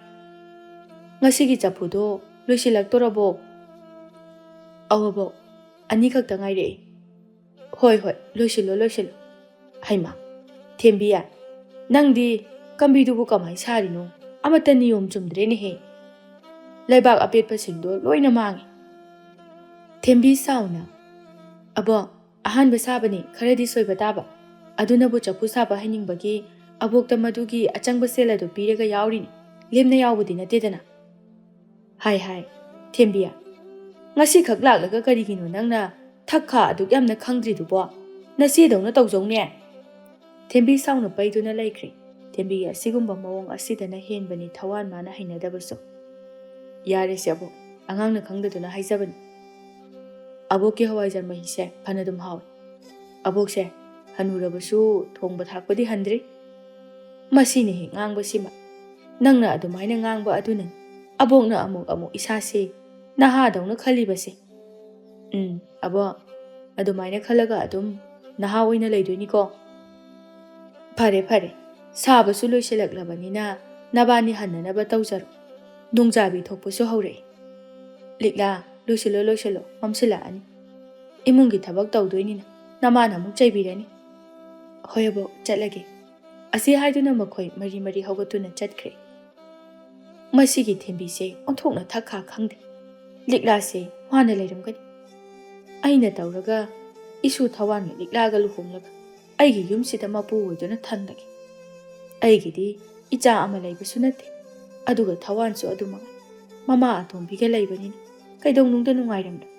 ꯉꯁꯤꯒꯤ ꯆꯐꯨꯗꯣ ꯂꯣꯏꯁꯤꯜꯂꯛꯇꯣꯔꯕꯣ?" "ꯑꯧ ꯑꯕꯣꯛ, ꯑꯅꯤꯈꯛꯇ ꯉꯥꯏꯔꯛꯑꯦ"꯫ "ꯍꯣꯏ ꯍꯣꯏ, ꯂꯣꯏꯁꯤꯜꯂꯣ ꯂꯣꯏꯁꯤꯜꯂꯣ"꯫ "ꯍꯩꯃꯥ, ꯊꯦꯝꯕꯤ, ꯅꯪꯗꯤ ꯀꯝꯕꯤꯗꯨꯕꯨ ꯀꯃꯥꯏ ꯁꯥꯔꯤꯅꯣ? ꯑꯃꯠꯇ ꯅꯤꯌꯣꯝ ꯆꯨꯝꯗ꯭ꯔꯦꯅꯦꯍꯦ꯫ ꯂꯩꯕꯥꯛ ꯑꯄꯦꯠꯄꯁꯤꯡꯗꯣ ꯂꯣꯏꯅ ꯃꯥꯡꯉꯦ"꯫ ꯊꯦꯝꯕꯤ ꯁꯥꯎꯅ, "ꯑꯕꯣꯛ, ꯑꯍꯥꯟꯕ ꯁꯥꯕꯅꯤ, ꯈꯔꯗꯤ ꯁꯣꯏꯕ ꯇꯥꯕ꯫ ꯑꯗꯨꯅꯕꯨ ꯆꯐꯨ ꯁꯥꯕ ꯍꯩꯅꯤꯡꯕꯒꯤ ꯑꯕꯣꯛꯇ ꯃꯗꯨꯒꯤ ꯑꯆꯪꯕ ꯁꯦꯜ ꯑꯗꯨ ꯄꯤꯔꯒ ꯌꯥꯎꯔꯤꯅꯤ, ꯂꯦꯝꯅ ꯌꯥꯎꯕꯗꯤ ꯅꯠꯇꯦꯗꯅ"꯫ "ꯍꯥꯏ ꯍꯥꯏ, ꯊꯦꯝꯕꯤ, ꯉꯁꯤꯈꯛ ꯂꯥꯛꯂꯒ ꯀꯔꯤꯒꯤꯅꯣ ꯅꯪꯅ ꯊꯛ ꯈꯥ ꯑꯗꯨꯛ ꯌꯥꯝꯅ ꯈꯪꯗ꯭ꯔꯤꯗꯨꯕꯣ? ꯅꯆꯦꯗꯧꯅ ꯇꯧꯖꯧꯅꯦ"꯫ ꯊꯦꯝꯕꯤ ꯁꯥꯎꯅ ꯄꯩꯗꯨꯅ ꯂꯩꯈ꯭ꯔꯦ꯫ ꯊꯦꯝꯕꯤꯒꯤ ꯑꯁꯤꯒꯨꯝꯕ ꯃꯑꯣꯡ ꯑꯁꯤꯗꯅ ꯍꯦꯟꯕꯅꯤ ꯊꯋꯥꯟ ꯃꯥꯅ ꯍꯩꯅꯗꯕꯁꯨ꯫ "ꯌꯥꯔꯦꯁꯦ ꯑꯕꯣꯛ, ꯑꯉꯥꯡꯅ ꯈꯪꯗꯗꯨꯅ ꯍꯥꯏꯖꯕꯅꯤ꯫ ꯑꯕꯣꯛꯀꯤ ꯍꯋꯥꯏꯖꯥꯔ ꯃꯍꯤꯁꯦ ꯐꯅꯗꯨꯝ ꯍꯥꯎꯏ꯫ ꯑꯕꯣꯛꯁꯦ ꯍꯅꯨꯔꯕꯁꯨ ꯊꯣꯡꯕ ꯊꯥꯛꯄꯗꯤ ꯍꯟꯗ꯭ꯔꯤ꯫ ꯃꯁꯤꯅ ꯍꯦꯛ ꯉꯥꯡꯕꯁꯤꯃ꯫ ꯅꯪꯅ ꯑꯗꯨꯃꯥꯏꯅ ꯉꯥꯡꯕ ꯑꯗꯨꯅꯅꯤ ꯑꯕꯣꯛꯅ ꯑꯃꯨꯛ ꯑꯃꯨꯛ ꯏꯁꯥꯁꯦ ꯅꯍꯥꯗꯧꯅ ꯈꯜꯂꯤꯕꯁꯦ꯫ ꯎꯝ, ꯑꯕꯣꯛ, ꯑꯗꯨꯃꯥꯏꯅ ꯈꯜꯂꯒ ꯑꯗꯨꯝ ꯅꯍꯥ ꯑꯣꯏꯅ ꯂꯩꯗꯣꯏꯅꯤꯀꯣ꯫ ꯐꯔꯦ, ꯐꯔꯦ, ꯁꯥꯕꯁꯨ ꯂꯣꯏꯁꯤꯜꯂꯛꯂꯕꯅꯤꯅ ꯅꯕꯥꯅꯤ ꯍꯟꯅꯅꯕ ꯇꯧꯖꯔꯣ꯫ ꯅꯣꯡꯖꯥꯕꯤ ꯊꯣꯛꯄꯁꯨ ꯍꯧꯔꯛꯏ꯫ ꯂꯤꯛꯂꯥ, ꯂꯣꯏꯁꯤꯜꯂꯣ, ꯂꯣꯏꯁꯤꯜꯂꯣ, ꯃꯝꯁꯤꯜꯂꯛꯑꯅꯤ꯫ ꯏꯃꯨꯡꯒꯤ ꯊꯕꯛ ꯇꯧꯗꯣꯏꯅꯤꯅ ꯅꯃꯥꯅ ꯑꯃꯨꯛ ꯆꯩꯕꯤꯔꯅꯤ꯫ ꯍꯣꯏ ꯑꯕꯣꯛ, ꯆꯠꯂꯒꯦ꯫ ꯑꯁꯤ ꯍꯥꯏꯗꯨꯅ ꯃꯈꯣꯏ ꯃꯔꯤ ꯃꯔꯤ ꯍꯧꯒꯠꯇꯨꯅ ꯆꯠꯈ꯭ꯔꯦ꯫ ꯃꯁꯤꯒꯤ ꯊꯦꯝꯕꯤꯁꯦ ꯑꯣꯟꯊꯣꯛꯅ ꯊꯛꯈꯥ ꯈꯪꯗꯦ꯫ ꯂꯤꯛꯂꯥꯁꯦ ꯋꯥꯅ ꯂꯩꯔꯝꯒꯅꯤ꯫ ꯑꯩꯅ ꯇꯧꯔꯒ ꯏꯁꯨ ꯊꯋꯥꯟꯒ ꯂꯤꯛꯂꯥꯒ ꯂꯨꯍꯣꯡꯂꯒ ꯑꯩꯒꯤ ꯌꯨꯝꯁꯤꯗ ꯃꯄꯨ ꯑꯣꯏꯗꯨꯅ ꯊꯝꯂꯒꯦ꯫ ꯑꯩꯒꯤꯗꯤ ꯏꯆꯥ ꯑꯃ ꯂꯩꯕꯁꯨ ꯅꯠꯇꯦ꯫ ꯑꯗꯨꯒ ꯊꯋꯥꯟꯁꯨ ꯑꯗꯨꯃꯛ ꯃꯃꯥ ꯑꯇꯣꯝꯕꯤꯒ ꯂꯩꯕꯅꯤꯅ ꯀꯩꯗꯧꯅꯨꯡꯗ ꯅꯨꯡꯉꯥꯏꯔꯝꯂꯣꯏ꯫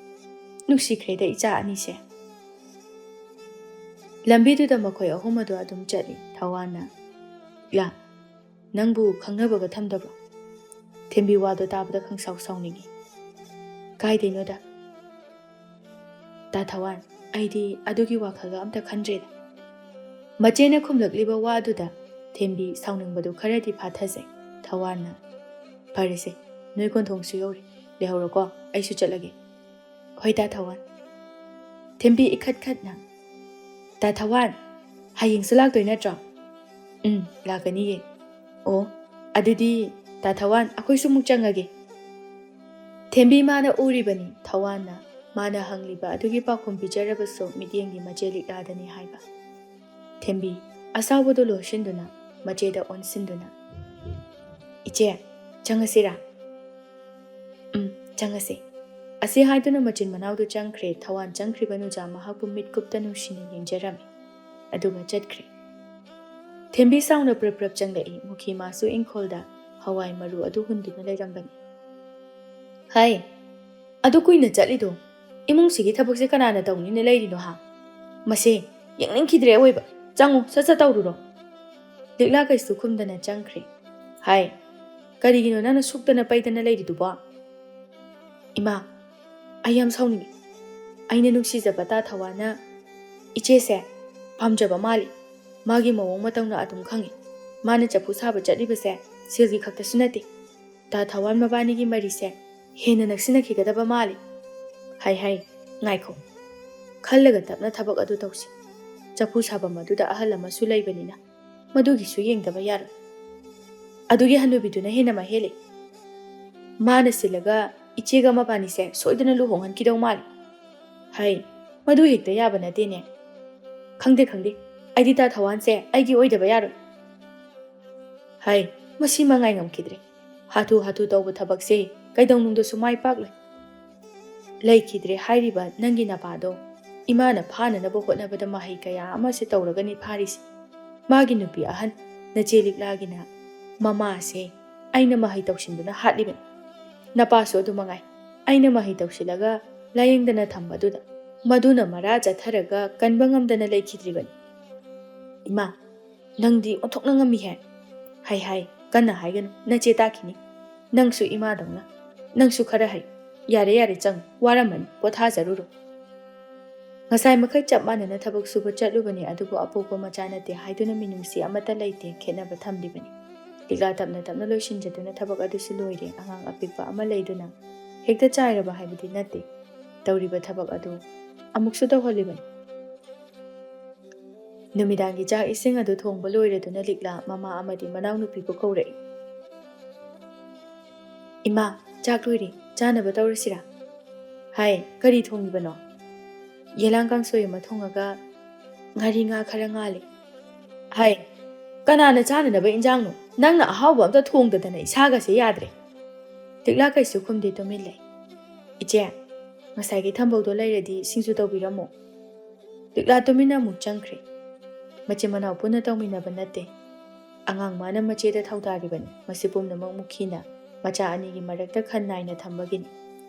ꯅꯨꯡꯁꯤꯈ꯭ꯔꯦꯗ ꯏꯆꯥ ꯑꯅꯤꯁꯦ꯫ ꯂꯝꯕꯤꯗꯨꯗ ꯃꯈꯣꯏ ꯑꯍꯨꯝ ꯑꯗꯨ ꯑꯗꯨꯝ ꯆꯠꯂꯤ꯫ ꯊꯋꯥꯟꯅ, "ꯂꯥ, ꯅꯪꯕꯨ ꯈꯪꯅꯕꯒ ꯊꯝꯗꯕ꯭ꯔꯣ? ꯊꯦꯝꯕꯤ ꯋꯥꯗꯣ ꯇꯥꯕꯗ ꯈꯪꯁꯥꯎ ꯁꯥꯎꯅꯤꯡꯉꯤ꯫" "ꯀꯥꯏꯗꯩꯅꯣꯗ, ꯇꯥ ꯊꯋꯥꯟ, ꯑꯩꯗꯤ ꯑꯗꯨꯒꯤ ꯋꯥꯈꯜꯒ ꯑꯝꯇ ꯈꯟꯗ꯭ꯔꯦꯗ꯫" ꯃꯆꯦꯅ ꯈꯨꯝꯂꯛꯂꯤꯕ ꯋꯥꯗꯨꯗ ꯊꯦꯝꯕꯤ ꯁꯥꯎꯅꯤꯡꯕꯗꯨ ꯈꯔꯗꯤ ꯐꯥꯊꯖꯩ꯫ ꯊꯋꯥꯟꯅ, "ꯐꯔꯦꯁꯦ, ꯅꯣꯏ ꯀꯣꯟꯊꯣꯡꯁꯨ ꯌꯧꯔꯦ, ꯂꯩꯍꯧꯔꯣꯀꯣ, ꯑꯩꯁꯨ ꯆꯠꯂꯒꯦ꯫" "ꯍꯣꯏ ꯇꯥ ꯊꯋꯥꯟ꯫" ꯊꯦꯝꯕꯤ ꯏꯈꯠ ꯈꯠꯅ, "ꯇꯥ ꯊꯋꯥꯟ, ꯍꯌꯦꯡꯁꯨ ꯂꯥꯛꯇꯣꯏ ꯅꯠꯇ꯭ꯔꯣ?" "ꯎꯝ, ꯂꯥꯛꯀꯅꯤꯌꯦ꯫" "ꯑꯣ, ꯑꯗꯨꯗꯤ ꯇꯥ ꯊꯋꯥꯟ, ꯑꯩꯈꯣꯏꯁꯨ ꯑꯃꯨꯛ ꯆꯪꯉꯒꯦ꯫" ꯊꯦꯝꯕꯤ ꯃꯥꯅ ꯎꯔꯤꯕꯅꯤ ꯊꯋꯥꯟꯅ ꯃꯥꯅ ꯍꯪꯂꯤꯕ ꯑꯗꯨꯒꯤ ꯄꯥꯎꯈꯨꯝ ꯄꯤꯖꯔꯕꯁꯨ ꯃꯤꯠꯌꯦꯡꯗꯤ ꯃꯆꯦ ꯂꯤꯛꯂꯥꯗꯅꯤ ꯍꯥꯏꯕ꯫ ꯊꯦꯝꯕꯤ ꯑꯁꯥꯎꯕꯗꯨ ꯂꯣꯏꯁꯤꯟꯗꯨꯅ ꯃꯆꯦꯗ ꯑꯣꯟꯁꯤꯟꯗꯨꯅ, "ꯏꯆꯦ, ꯆꯪꯉꯁꯤꯔꯥ?" "ꯎꯝ, ꯆꯪꯉꯁꯤ꯫" ꯑꯁꯤ ꯍꯥꯏꯗꯨꯅ ꯃꯆꯤꯟ ꯃꯅꯥꯎꯗꯨ ꯆꯪꯈ꯭ꯔꯦ꯫ ꯊꯋꯥꯟ ꯆꯪꯈ꯭ꯔꯤꯕ ꯅꯨꯖꯥ ꯃꯍꯥꯛꯄꯨ ꯃꯤꯠꯀꯨꯞꯇ ꯅꯨꯡꯁꯤꯅ ꯌꯦꯡꯖꯔꯝꯃꯤ, ꯑꯗꯨꯒ ꯆꯠꯈ꯭ꯔꯦ꯫ ꯊꯦꯝꯕꯤ ꯁꯥꯎꯅ ꯄ꯭ꯔꯞ ꯄ꯭ꯔꯞ ꯆꯪꯂꯛꯏ꯫ ꯃꯨꯈꯤ ꯃꯥꯁꯨ ꯏꯪꯈꯣꯜꯗ ꯍꯋꯥꯏ ꯃꯔꯨ ꯑꯗꯨ ꯍꯨꯟꯗꯨꯅ ꯂꯩꯔꯝꯕꯅꯤ꯫ "ꯍꯥꯏ, ꯑꯗꯨ ꯀꯨꯏꯅ ꯆꯠꯂꯤꯗꯣ? ꯏꯃꯨꯡꯁꯤꯒꯤ ꯊꯕꯛꯁꯦ ꯀꯅꯥꯅ ꯇꯧꯅꯤꯅ ꯂꯩꯔꯤꯅꯣ ꯍꯥ? ꯃꯁꯦ, ꯌꯦꯡꯅꯤꯡꯈꯤꯗ꯭ꯔꯦ ꯑꯑꯣꯏꯕ꯫ ꯆꯪꯉꯨ, ꯁꯠ ꯁꯠ ꯇꯧꯔꯨꯔꯣ꯫" ꯂꯤꯛꯂꯥ ꯀꯩꯁꯨ ꯈꯨꯝꯗꯅ ꯆꯪꯈ꯭ꯔꯦ꯫ "ꯍꯥꯏ, ꯀꯔꯤꯒꯤꯅꯣ ꯅꯪꯅ ꯁꯨꯛꯇꯅ ꯄꯩꯗꯅ ꯂꯩꯔꯤꯗꯨꯕꯣ?" "ꯏꯃꯥ, ꯑꯩ ꯌꯥꯝ ꯁꯥꯎꯅꯤꯡꯉꯤ꯫ ꯑꯩꯅ ꯅꯨꯡꯁꯤꯖꯕ ꯇꯥ ꯊꯋꯥꯟꯅ ꯏꯆꯦꯁꯦ ꯄꯥꯝꯖꯕ ꯃꯥꯜꯂꯤ꯫ ꯃꯥꯒꯤ ꯃꯑꯣꯡ ꯃꯇꯧꯅ ꯑꯗꯨꯝ ꯈꯪꯉꯤ꯫ ꯃꯥꯅ ꯆꯐꯨ ꯁꯥꯕ ꯆꯠꯂꯤꯕꯁꯦ ꯁꯤꯜꯒꯤ ꯈꯛꯇꯁꯨ ꯅꯠꯇꯦ꯫ ꯇꯥ ꯊꯋꯥꯟ ꯃꯕꯥꯅꯤꯒꯤ ꯃꯔꯤꯁꯦ ꯍꯦꯟꯅ ꯅꯛꯁꯤꯟꯅꯈꯤꯒꯗꯕ ꯃꯥꯜꯂꯤ꯫ ꯍꯥꯏ ꯍꯥꯏ, ꯉꯥꯏꯈꯣ꯫ ꯈꯜꯂꯒ ꯇꯞꯅ ꯊꯕꯛ ꯑꯗꯨ ꯇꯧꯁꯤ꯫ ꯆꯐꯨ ꯁꯥꯐꯝ ꯑꯗꯨꯗ ꯑꯍꯜ ꯑꯃꯁꯨ ꯂꯩꯕꯅꯤꯅ ꯃꯗꯨꯒꯤꯁꯨ ꯌꯦꯡꯗꯕ ꯌꯥꯔꯣꯏ꯫ ꯑꯗꯨꯒꯤ ꯍꯅꯨꯕꯤꯗꯨꯅ ꯍꯦꯟꯅ ꯃꯍꯦꯜꯂꯤ꯫ ꯃꯥꯅ ꯁꯤꯜꯂꯒ ꯏꯆꯦꯒ ꯃꯕꯥꯅꯤꯁꯦ ꯁꯣꯏꯗꯅ ꯂꯨꯍꯣꯡꯍꯟꯈꯤꯗꯧ ꯃꯥꯜꯂꯤ꯫ ꯍꯩ, ꯃꯗꯨ ꯍꯦꯛꯇ ꯌꯥꯕ ꯅꯠꯇꯦꯅꯦ꯫ ꯈꯪꯗꯦ, ꯈꯪꯗꯦ꯫ ꯑꯩꯗꯤ ꯇꯥ ꯊꯋꯥꯟꯁꯦ ꯑꯩꯒꯤ ꯑꯣꯏꯗꯕ ꯌꯥꯔꯣꯏ꯫ ꯍꯩ, ꯃꯁꯤ ꯃꯉꯥꯏ ꯉꯝꯈꯤꯗ꯭ꯔꯦ꯫ ꯍꯥꯊꯨ ꯍꯥꯊꯨ ꯇꯧꯕ ꯊꯕꯛꯁꯦ ꯀꯩꯗꯧꯅꯨꯡꯗꯁꯨ ꯃꯥꯏ ꯄꯥꯛꯂꯣꯏ꯫ ꯂꯩꯈꯤꯗ꯭ꯔꯦ ꯍꯥꯏꯔꯤꯕ ꯅꯪꯒꯤ ꯅꯄꯥꯗꯣ ꯏꯃꯥꯅ ꯐꯥꯅꯅꯕ ꯍꯣꯠꯅꯕꯗ ꯃꯍꯩ ꯀꯌꯥ ꯑꯃꯁꯦ ꯇꯧꯔꯒꯅꯤ ꯐꯥꯔꯤꯁꯦ꯫ ꯃꯥꯒꯤ ꯅꯨꯄꯤ ꯑꯍꯟ ꯅꯆꯦ ꯂꯤꯛꯂꯥꯒꯤꯅ ꯃꯃꯥꯁꯦ ꯑꯩꯅ ꯃꯍꯩ ꯇꯧꯁꯤꯟꯗꯨꯅ ꯍꯥꯠꯂꯤꯕꯅꯤ꯫ ꯅꯄꯥꯁꯨ ꯑꯗꯨ ꯃꯉꯥꯏ꯫ ꯑꯩꯅ ꯃꯍꯩ ꯇꯧꯁꯤꯜꯂꯒ ꯂꯥꯌꯦꯡꯗꯅ ꯊꯝꯕꯗꯨꯗ ꯃꯗꯨꯅ ꯃꯔꯥ ꯆꯠꯊꯔꯒ ꯀꯟꯕ ꯉꯝꯗꯅ ꯂꯩꯈꯤꯗ꯭ꯔꯤꯕꯅꯤ꯫ ꯏꯃꯥ, ꯅꯪꯗꯤ ꯑꯣꯟꯊꯣꯛꯅ ꯉꯝꯃꯤꯍꯦ꯫ ꯍꯥꯏ ꯍꯥꯏ, ꯀꯟꯅ ꯍꯥꯏꯒꯅꯨ, ꯅꯆꯦ ꯇꯥꯈꯤꯅꯤ꯫ ꯅꯪꯁꯨ ꯏꯃꯥꯗꯧꯅ꯫ ꯅꯪꯁꯨ ꯈꯔ ꯍꯩ꯫ ꯌꯥꯔꯦ, ꯌꯥꯔꯦ, ꯆꯪꯉꯨ꯫ ꯋꯥꯔꯝꯃꯅꯤ, ꯄꯣꯊꯥꯖꯔꯨꯔꯣ꯫ ꯉꯁꯥꯏ ꯃꯈꯩ ꯆꯞ ꯃꯥꯟꯅꯅ ꯊꯕꯛ ꯁꯨꯕ ꯆꯠꯂꯨꯕꯅꯤ, ꯑꯗꯨꯕꯨ ꯑꯄꯣꯛꯄ ꯃꯆꯥ ꯅꯠꯇꯦ ꯍꯥꯏꯗꯨꯅ ꯃꯤꯅꯨꯡꯁꯤ ꯑꯃꯠꯇ ꯂꯩꯇꯦ, ꯈꯦꯠꯅꯕ ꯊꯝꯂꯤꯕꯅꯤ꯫ ꯂꯤꯛꯂꯥ ꯇꯞꯅ ꯇꯞꯅ ꯂꯣꯏꯁꯤꯟꯖꯗꯨꯅ ꯊꯕꯛ ꯑꯗꯨꯁꯨ ꯂꯣꯏꯔꯦ꯫ ꯑꯉꯥꯡ ꯑꯄꯤꯛꯄ ꯑꯃ ꯂꯩꯗꯨꯅ ꯍꯦꯛꯇ ꯆꯥꯏꯔꯕ ꯍꯥꯏꯕꯗꯤ ꯅꯠꯇꯦ꯫ ꯇꯧꯔꯤꯕ ꯊꯕꯛ ꯑꯗꯨ ꯑꯃꯨꯛꯁꯨ ꯇꯧꯍꯜꯂꯤꯕꯅꯤ꯫ ꯅꯨꯃꯤꯗꯥꯡꯒꯤ ꯆꯥꯛ ꯏꯁꯤꯡ ꯑꯗꯨ ꯊꯣꯡꯕ ꯂꯣꯏꯔꯗꯨꯅ ꯂꯤꯛꯂꯥ ꯃꯃꯥ ꯑꯃꯗꯤ ꯃꯅꯥꯎꯅꯨꯄꯤꯕꯨ ꯀꯧꯔꯛꯏ꯫ "ꯏꯃꯥ, ꯆꯥꯛ ꯂꯣꯏꯔꯦ, ꯆꯥꯅꯕ ꯇꯧꯔꯁꯤꯔꯥ?" ꯍꯥꯏ, "ꯀꯔꯤ ꯊꯣꯡꯉꯤꯕꯅꯣ?" "ꯌꯦꯂꯥꯡ ꯀꯥꯡꯁꯣꯏ ꯑꯃ ꯊꯣꯡꯉꯒ ꯉꯥꯔꯤ ꯉꯥ ꯈꯔ ꯉꯥꯜꯂꯤ꯫" ꯍꯥꯏ, "ꯀꯅꯥꯅ ꯆꯥꯅꯅꯕ ꯏꯟꯖꯥꯡꯅꯣ? ꯅꯪꯅ ꯑꯍꯥꯎꯕ ꯑꯝꯇ ꯊꯣꯡꯗꯗꯅ ꯏꯁꯥꯒꯁꯦ ꯌꯥꯗ꯭ꯔꯦ꯫" ꯂꯤꯛꯂꯥ ꯀꯩꯁꯨ ꯈꯨꯝꯗꯦ, ꯇꯨꯃꯤꯟ ꯂꯩ꯫ "ꯏꯆꯦ, ꯉꯁꯥꯏꯒꯤ ꯊꯝꯕꯧꯗꯣ ꯂꯩꯔꯗꯤ ꯁꯤꯡꯖꯨ ꯇꯧꯕꯤꯔꯝꯃꯣ꯫" ꯂꯤꯛꯂꯥ ꯇꯨꯃꯤꯟꯅ ꯑꯃꯨꯛ ꯆꯪꯈ꯭ꯔꯦ꯫ ꯃꯆꯤꯟ ꯃꯅꯥꯎ ꯄꯨꯟꯅ ꯇꯧꯃꯤꯟꯅꯕ ꯅꯠꯇꯦ꯫ ꯑꯉꯥꯡ ꯃꯥꯅ ꯃꯆꯦꯗ ꯊꯧꯗꯥꯔꯤꯕꯅꯤ꯫ ꯃꯁꯤ ꯄꯨꯝꯅꯃꯛ ꯃꯨꯈꯤꯅ ꯃꯆꯥ ꯑꯅꯤꯒꯤ ꯃꯔꯛꯇ ꯈꯟ ꯅꯥꯏꯅ ꯊꯝꯕꯒꯤꯅꯤ꯫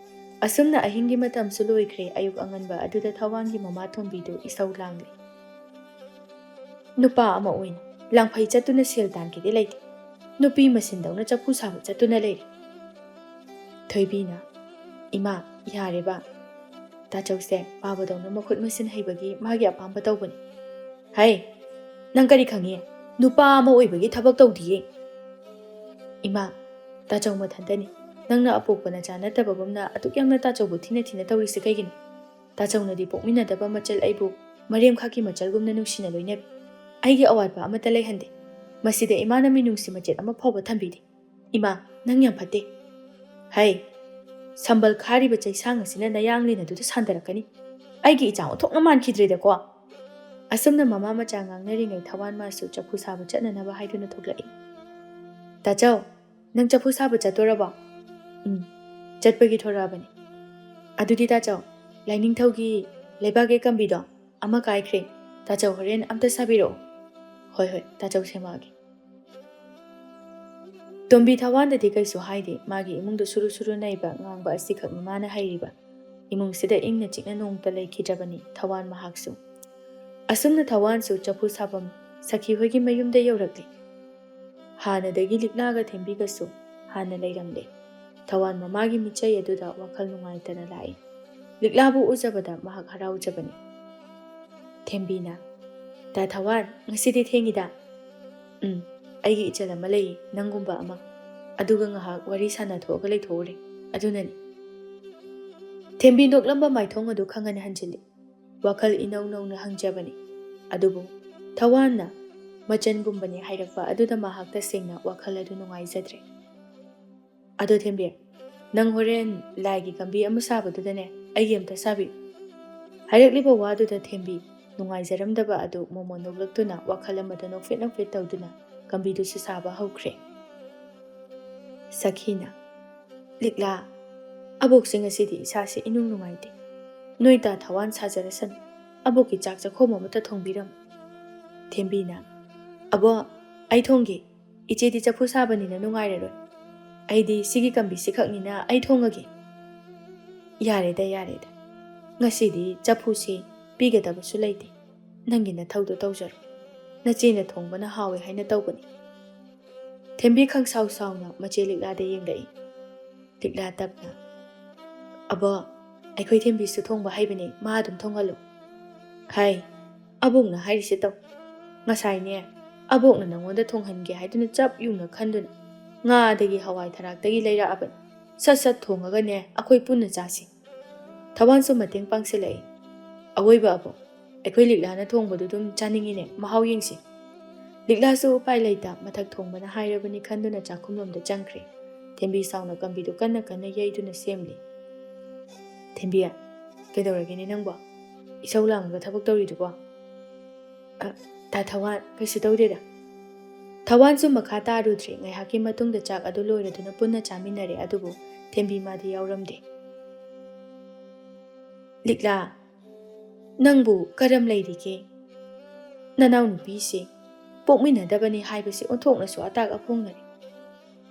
ꯑꯁꯨꯝꯅ ꯑꯍꯤꯡꯒꯤ ꯃꯇꯝꯁꯨ ꯂꯣꯏꯈ꯭ꯔꯦ꯫ ꯑꯌꯨꯛ ꯑꯉꯟꯕ ꯑꯗꯨꯗ ꯊꯋꯥꯟꯒꯤ ꯃꯃꯥ ꯊꯣꯝꯕꯤꯗꯨ ꯏꯁꯧ ꯂꯥꯡꯂꯤ꯫ ꯅꯨꯄꯥ ꯑꯃ ꯑꯣꯏꯅ ꯂꯥꯡꯐꯩ ꯆꯠꯇꯨꯅ ꯁꯦꯜ ꯇꯥꯟꯒꯦꯗꯤ ꯂꯩꯇꯦ꯫ ꯅꯨꯄꯤ ꯃꯁꯤꯟꯗꯧꯅ ꯆꯐꯨ ꯁꯥꯕ ꯆꯠꯇꯨꯅ ꯂꯩꯔꯦ꯫ ꯊꯣꯏꯕꯤꯅ, "ꯏꯃꯥ, ꯌꯥꯔꯦꯕ꯫ ꯇꯥꯆꯧꯁꯦ ꯄꯥꯕꯗꯧꯅ ꯃꯈꯨꯠ ꯃꯁꯤꯟ ꯍꯩꯕꯒꯤ ꯃꯥꯒꯤ ꯑꯄꯥꯝꯕ ꯇꯧꯕꯅꯤ"꯫ "ꯍꯩ, ꯅꯪ ꯀꯔꯤ ꯈꯪꯉꯤ? ꯅꯨꯄꯥ ꯑꯃ ꯑꯣꯏꯕꯒꯤ ꯊꯕꯛ ꯇꯧꯗꯤꯌꯦ"꯫ "ꯏꯃꯥ, ꯇꯥꯆꯧ ꯃꯊꯟꯇꯅꯤ꯫ ꯅꯪꯅ ꯑꯄꯣꯛꯄ ꯅꯆꯥ ꯅꯠꯇꯕꯒꯨꯝꯅ ꯑꯗꯨꯛ ꯌꯥꯝꯅ ꯇꯥꯆꯧꯕꯨ ꯊꯤꯅ ꯊꯤꯅ ꯇꯧꯔꯤꯁꯦ ꯀꯩꯒꯤꯅꯣ? ꯇꯥꯆꯧꯅꯗꯤ ꯄꯣꯛꯃꯤꯟꯅꯗꯕ ꯃꯆꯜ ꯑꯩꯕꯨ ꯃꯔꯦꯝꯈꯥꯛꯀꯤ ꯃꯆꯜꯒꯨꯝꯅ ꯅꯨꯡꯁꯤꯅ ꯂꯣꯏꯅꯕꯤ꯫ ꯑꯩꯒꯤ ꯑꯋꯥꯠꯄ ꯑꯃꯠꯇ ꯂꯩꯍꯟꯗꯦ꯫ ꯃꯁꯤꯗ ꯏꯃꯥꯅ ꯃꯤꯅꯨꯡꯁꯤ ꯃꯆꯦꯠ ꯑꯃ ꯐꯥꯎꯕ ꯊꯝꯕꯤꯗꯦ꯫ ꯏꯃꯥ, ꯅꯪ ꯌꯥꯝ ꯐꯠꯇꯦ꯫ ꯍꯩ, ꯁꯝꯕꯜ ꯈꯥꯔꯤꯕ ꯆꯩꯁꯥꯡ ꯑꯁꯤꯅ ꯅꯌꯥꯡꯂꯦꯟ ꯑꯗꯨꯗ ꯁꯥꯟꯗꯔꯛꯀꯅꯤ꯫ ꯑꯩꯒꯤ ꯏꯆꯥ ꯑꯣꯟꯊꯣꯛꯅ ꯃꯥꯟꯈꯤꯗ꯭ꯔꯦꯗꯀꯣ"꯫ ꯑꯁꯨꯝꯅ ꯃꯃꯥ ꯃꯆꯥ ꯉꯥꯡꯅꯔꯤꯉꯩ ꯊꯋꯥꯟ ꯃꯥꯁꯨ ꯆꯐꯨ ꯁꯥꯕ ꯆꯠꯅꯅꯕ ꯍꯥꯏꯗꯨꯅ ꯊꯣꯛꯂꯛꯏ꯫ "ꯇꯥꯆꯧ, ꯅꯪ ꯆꯐꯨ ꯁꯥꯕ ꯆꯠꯇꯣꯔꯕꯣ?" "ꯎꯝ, ꯆꯠꯄꯒꯤ ꯊꯣꯔꯛꯑꯕꯅꯤ"꯫ "ꯑꯗꯨꯗꯤ ꯇꯥꯆꯧ, ꯂꯥꯏꯅꯤꯡꯊꯧꯒꯤ ꯂꯩꯕꯥꯛ ꯌꯦꯛ ꯀꯝꯕꯤꯗꯣ ꯑꯃ ꯀꯥꯏꯈ꯭ꯔꯦ꯫ ꯇꯥꯆꯧ ꯍꯣꯔꯦꯟ ꯑꯝꯇ ꯁꯥꯕꯤꯔꯛꯑꯣ"꯫ "ꯍꯣꯏ, ꯍꯣꯏ, ꯇꯥꯆꯧ ꯁꯦꯝꯃꯛꯑꯒꯦ"꯫ ꯇꯣꯝꯕꯤ ꯊꯋꯥꯟꯗꯗꯤ ꯀꯩꯁꯨ ꯍꯥꯏꯗꯦ꯫ ꯃꯥꯒꯤ ꯏꯃꯨꯡꯗ ꯁꯨꯔꯨ ꯁꯨꯔꯨ ꯅꯩꯕ ꯉꯥꯡꯕ ꯑꯁꯤꯈꯛꯅꯤ ꯃꯥꯅ ꯍꯩꯔꯤꯕ꯫ ꯏꯃꯨꯡꯁꯤꯗ ꯏꯪꯅ ꯆꯤꯛꯅ ꯅꯣꯡꯃꯇ ꯂꯩꯈꯤꯗ꯭ꯔꯕꯅꯤ ꯊꯋꯥꯟ ꯃꯍꯥꯛꯁꯨ꯫ ꯑꯁꯨꯝꯅ ꯊꯋꯥꯟꯁꯨ ꯆꯐꯨ ꯁꯥꯐꯝ ꯁꯈꯤ ꯍꯣꯏꯒꯤ ꯃꯌꯨꯝꯗ ꯌꯧꯔꯛꯂꯤ꯫ ꯍꯥꯟꯅꯗꯒꯤ ꯂꯤꯛꯂꯥꯒ ꯊꯦꯝꯕꯤꯒꯁꯨ ꯍꯥꯟꯅ ꯂꯩꯔꯝꯂꯦ꯫ ꯊꯋꯥꯟ ꯃꯃꯥꯒꯤ ꯃꯤꯠꯆꯩ ꯑꯗꯨꯗ ꯋꯥꯈꯜ ꯅꯨꯡꯉꯥꯏꯇꯅ ꯂꯥꯛꯏ꯫ ꯂꯤꯛꯂꯥꯕꯨ ꯎꯖꯕꯗ ꯃꯍꯥꯛ ꯍꯔꯥꯎꯖꯕꯅꯤ꯫ ꯊꯦꯝꯕꯤꯅ, "ꯇꯥ ꯊꯋꯥꯟ, ꯉꯁꯤꯗꯤ ꯊꯦꯡꯉꯤꯗ"꯫ "ꯎꯝ, ꯑꯩꯒꯤ ꯏꯆꯜ ꯑꯃ ꯂꯩꯌꯦ, ꯅꯪꯒꯨꯝꯕ ꯑꯃ꯫ ꯑꯗꯨꯒ ꯉꯥꯏꯍꯥꯛ ꯋꯥꯔꯤ ꯁꯥꯟꯅꯊꯣꯛꯑꯒ ꯂꯩꯊꯣꯛꯎꯔꯦ, ꯑꯗꯨꯅꯅꯤ"꯫ ꯊꯦꯝꯕꯤ ꯅꯣꯛꯂꯝꯕ ꯃꯥꯏꯊꯣꯡ ꯑꯗꯨ ꯈꯪꯍꯟ ꯍꯟꯖꯤꯜꯂꯤ꯫ ꯋꯥꯈꯜ ꯏꯅꯧ ꯅꯧꯅ ꯍꯪꯖꯕꯅꯤ꯫ ꯑꯗꯨꯕꯨ ꯊꯋꯥꯟꯅ ꯃꯆꯟꯒꯨꯝꯕꯅꯤ ꯍꯥꯏꯔꯛꯄ ꯑꯗꯨꯗ ꯃꯍꯥꯛ ꯇꯁꯦꯡꯅ ꯋꯥꯈꯜ ꯑꯗꯨ ꯅꯨꯡꯉꯥꯏꯖꯗ꯭ꯔꯦ꯫ "ꯑꯗꯣ ꯊꯦꯝꯕꯤ, ꯅꯪ ꯍꯣꯔꯦꯟ ꯂꯥꯏꯒꯤ ꯀꯝꯕꯤ ꯑꯃ ꯁꯥꯕꯗꯨꯗꯅꯦ, ꯑꯩꯒꯤ ꯑꯝꯇ ꯁꯥꯕꯤꯌꯨ"꯫ ꯍꯥꯏꯔꯛꯂꯤꯕ ꯋꯥꯗꯨꯗ ꯊꯦꯝꯕꯤ ꯅꯨꯡꯉꯥꯏꯖꯔꯝꯗꯕ ꯑꯗꯨ ꯃꯣꯃꯣꯟ ꯅꯣꯛꯂꯛꯇꯨꯅ ꯋꯥꯈꯜ ꯑꯃꯗ ꯅꯣꯛꯐꯦꯠ ꯅꯣꯛꯐꯦꯠ ꯇꯧꯗꯨꯅ ꯀꯝꯕꯤꯗꯨꯁꯨ ꯁꯥꯕ ꯍꯧꯈ꯭ꯔꯦ꯫ ꯁꯈꯤꯅ, "ꯂꯤꯛꯂꯥ, ꯑꯕꯣꯛꯁꯦ ꯉꯁꯤꯗꯤ ꯏꯁꯥꯁꯦ ꯏꯅꯨꯡ ꯅꯨꯡꯉꯥꯏꯇꯦ꯫ ꯅꯣꯏ ꯇꯥ ꯊꯋꯥꯟ ꯁꯥꯖꯔꯁꯅꯨ꯫ ꯑꯕꯣꯛꯀꯤ ꯆꯥꯛ ꯆꯥꯛꯈꯣꯝ ꯑꯃꯇ ꯊꯣꯡꯕꯤꯔꯝꯃꯨ"꯫ ꯊꯦꯝꯕꯤꯅ, "ꯑꯕꯣꯛ, ꯑꯩ ꯊꯣꯡꯒꯦ꯫ ꯏꯆꯦꯗꯤ ꯆꯐꯨ ꯁꯥꯕꯅꯤꯅ ꯅꯨꯡꯉꯥꯏꯔꯔꯣꯏ꯫ ꯑꯩꯗꯤ ꯁꯤꯒꯤ ꯀꯝꯕꯤꯁꯤ ꯈꯛꯅꯤꯅ ꯑꯩ ꯊꯣꯡꯉꯒꯦ"꯫ "ꯌꯥꯔꯦꯗ, ꯌꯥꯔꯦꯗ꯫ ꯉꯁꯤꯗꯤ ꯆꯐꯨꯁꯤ ꯄꯤꯒꯗꯕꯁꯨ ꯂꯩꯇꯦ꯫ ꯅꯪꯒꯤ ꯅꯊꯧꯗꯣ ꯇꯧꯖꯔꯣ"꯫ ꯅꯆꯦꯅ ꯊꯣꯡꯕꯅ ꯍꯥꯎꯋꯦ ꯍꯥꯏꯅ ꯇꯧꯕꯅꯤ꯫ ꯊꯦꯝꯕꯤ ꯈꯪꯁꯥꯎ ꯁꯥꯎꯅ ꯃꯆꯦ ꯂꯤꯛꯂꯥꯗ ꯌꯦꯡꯂꯛꯏ꯫ ꯂꯤꯛꯂꯥ ꯇꯞꯅ, "ꯑꯕꯣ, ꯑꯩꯈꯣꯏ ꯊꯦꯝꯕꯤꯁꯨ ꯊꯣꯡꯕ ꯍꯩꯕꯅꯦ, ꯃꯥ ꯑꯗꯨꯝ ꯊꯣꯡꯍꯜꯂꯨ꯫" "ꯍꯥꯏ, ꯑꯕꯣꯛꯅ ꯍꯥꯏꯔꯤꯁꯦ ꯇꯧ꯫ ꯉꯁꯥꯏꯅꯦ, ꯑꯕꯣꯛꯅ ꯅꯪꯉꯣꯟꯗ ꯊꯣꯡꯍꯟꯒꯦ ꯍꯥꯏꯗꯨꯅ ꯆꯞ ꯌꯨꯡꯅ ꯈꯟꯗꯨꯅ ꯉꯥꯗꯒꯤ ꯍꯋꯥꯏ ꯊꯔꯥꯛꯇꯒꯤ ꯂꯩꯔꯛꯑꯕꯅꯤ꯫ ꯁꯠ ꯁꯠ ꯊꯣꯡꯉꯒꯅꯦ ꯑꯩꯈꯣꯏ ꯄꯨꯟꯅ ꯆꯥꯁꯤ꯫" ꯊꯋꯥꯟꯁꯨ ꯃꯇꯦꯡ ꯄꯥꯡꯁꯤꯜꯂꯛꯏ꯫ "ꯑꯋꯣꯏꯕ ꯑꯕꯣꯛ, ꯑꯩꯈꯣꯏ ꯂꯤꯛꯂꯥꯅ ꯊꯣꯡꯕꯗꯨ ꯑꯗꯨꯝ ꯆꯥꯅꯤꯡꯉꯤꯅꯦ, ꯃꯍꯥꯎ ꯌꯦꯡꯁꯤ꯫" ꯂꯤꯛꯂꯥꯁꯨ ꯎꯄꯥꯏ ꯂꯩꯇ ꯃꯊꯛ ꯊꯣꯡꯕꯅ ꯍꯥꯏꯔꯕꯅꯤ ꯈꯟꯗꯨꯅ ꯆꯥꯛꯈꯨꯝꯂꯣꯝꯗ ꯆꯪꯈ꯭ꯔꯦ꯫ ꯊꯦꯝꯕꯤ ꯁꯥꯎꯅ ꯀꯝꯕꯤꯗꯨ ꯀꯟꯅ ꯀꯟꯅ ꯌꯩꯗꯨꯅ ꯁꯦꯝꯂꯤ꯫ "ꯊꯦꯝꯕꯤ, ꯀꯩꯗꯧꯔꯒꯦꯅꯦ ꯅꯪꯕꯣ? ꯏꯁꯧ ꯂꯥꯡꯉꯒ ꯊꯕꯛ ꯇꯧꯔꯤꯗꯨꯕꯣ?" "ꯑ, ꯇꯥ ꯊꯋꯥꯟ, ꯀꯩꯁꯨ ꯇꯧꯗꯦꯗ꯫" ꯊꯋꯥꯟꯁꯨ ꯃꯈꯥ ꯇꯥꯔꯨꯗ꯭ꯔꯦ꯫ ꯉꯥꯏꯍꯥꯛꯀꯤ ꯃꯇꯨꯡꯗ ꯆꯥꯛ ꯑꯗꯨ ꯂꯣꯏꯔꯗꯨꯅ ꯄꯨꯟꯅ ꯆꯥꯃꯤꯟꯅꯔꯦ, ꯑꯗꯨꯕꯨ ꯊꯦꯝꯕꯤ ꯃꯥꯗꯤ ꯌꯥꯎꯔꯝꯗꯦ꯫ "ꯂꯤꯛꯂꯥ, ꯅꯪꯕꯨ ꯀꯔꯝ ꯂꯩꯔꯤꯒꯦ? ꯅꯅꯥꯎꯅꯨꯄꯤꯁꯦ ꯄꯣꯛꯃꯤꯟꯅꯗꯕꯅꯤ ꯍꯥꯏꯕꯁꯤ ꯑꯣꯟꯊꯣꯛꯅꯁꯨ ꯑꯇꯥꯛ ꯑꯐꯣꯡꯅꯔꯦ꯫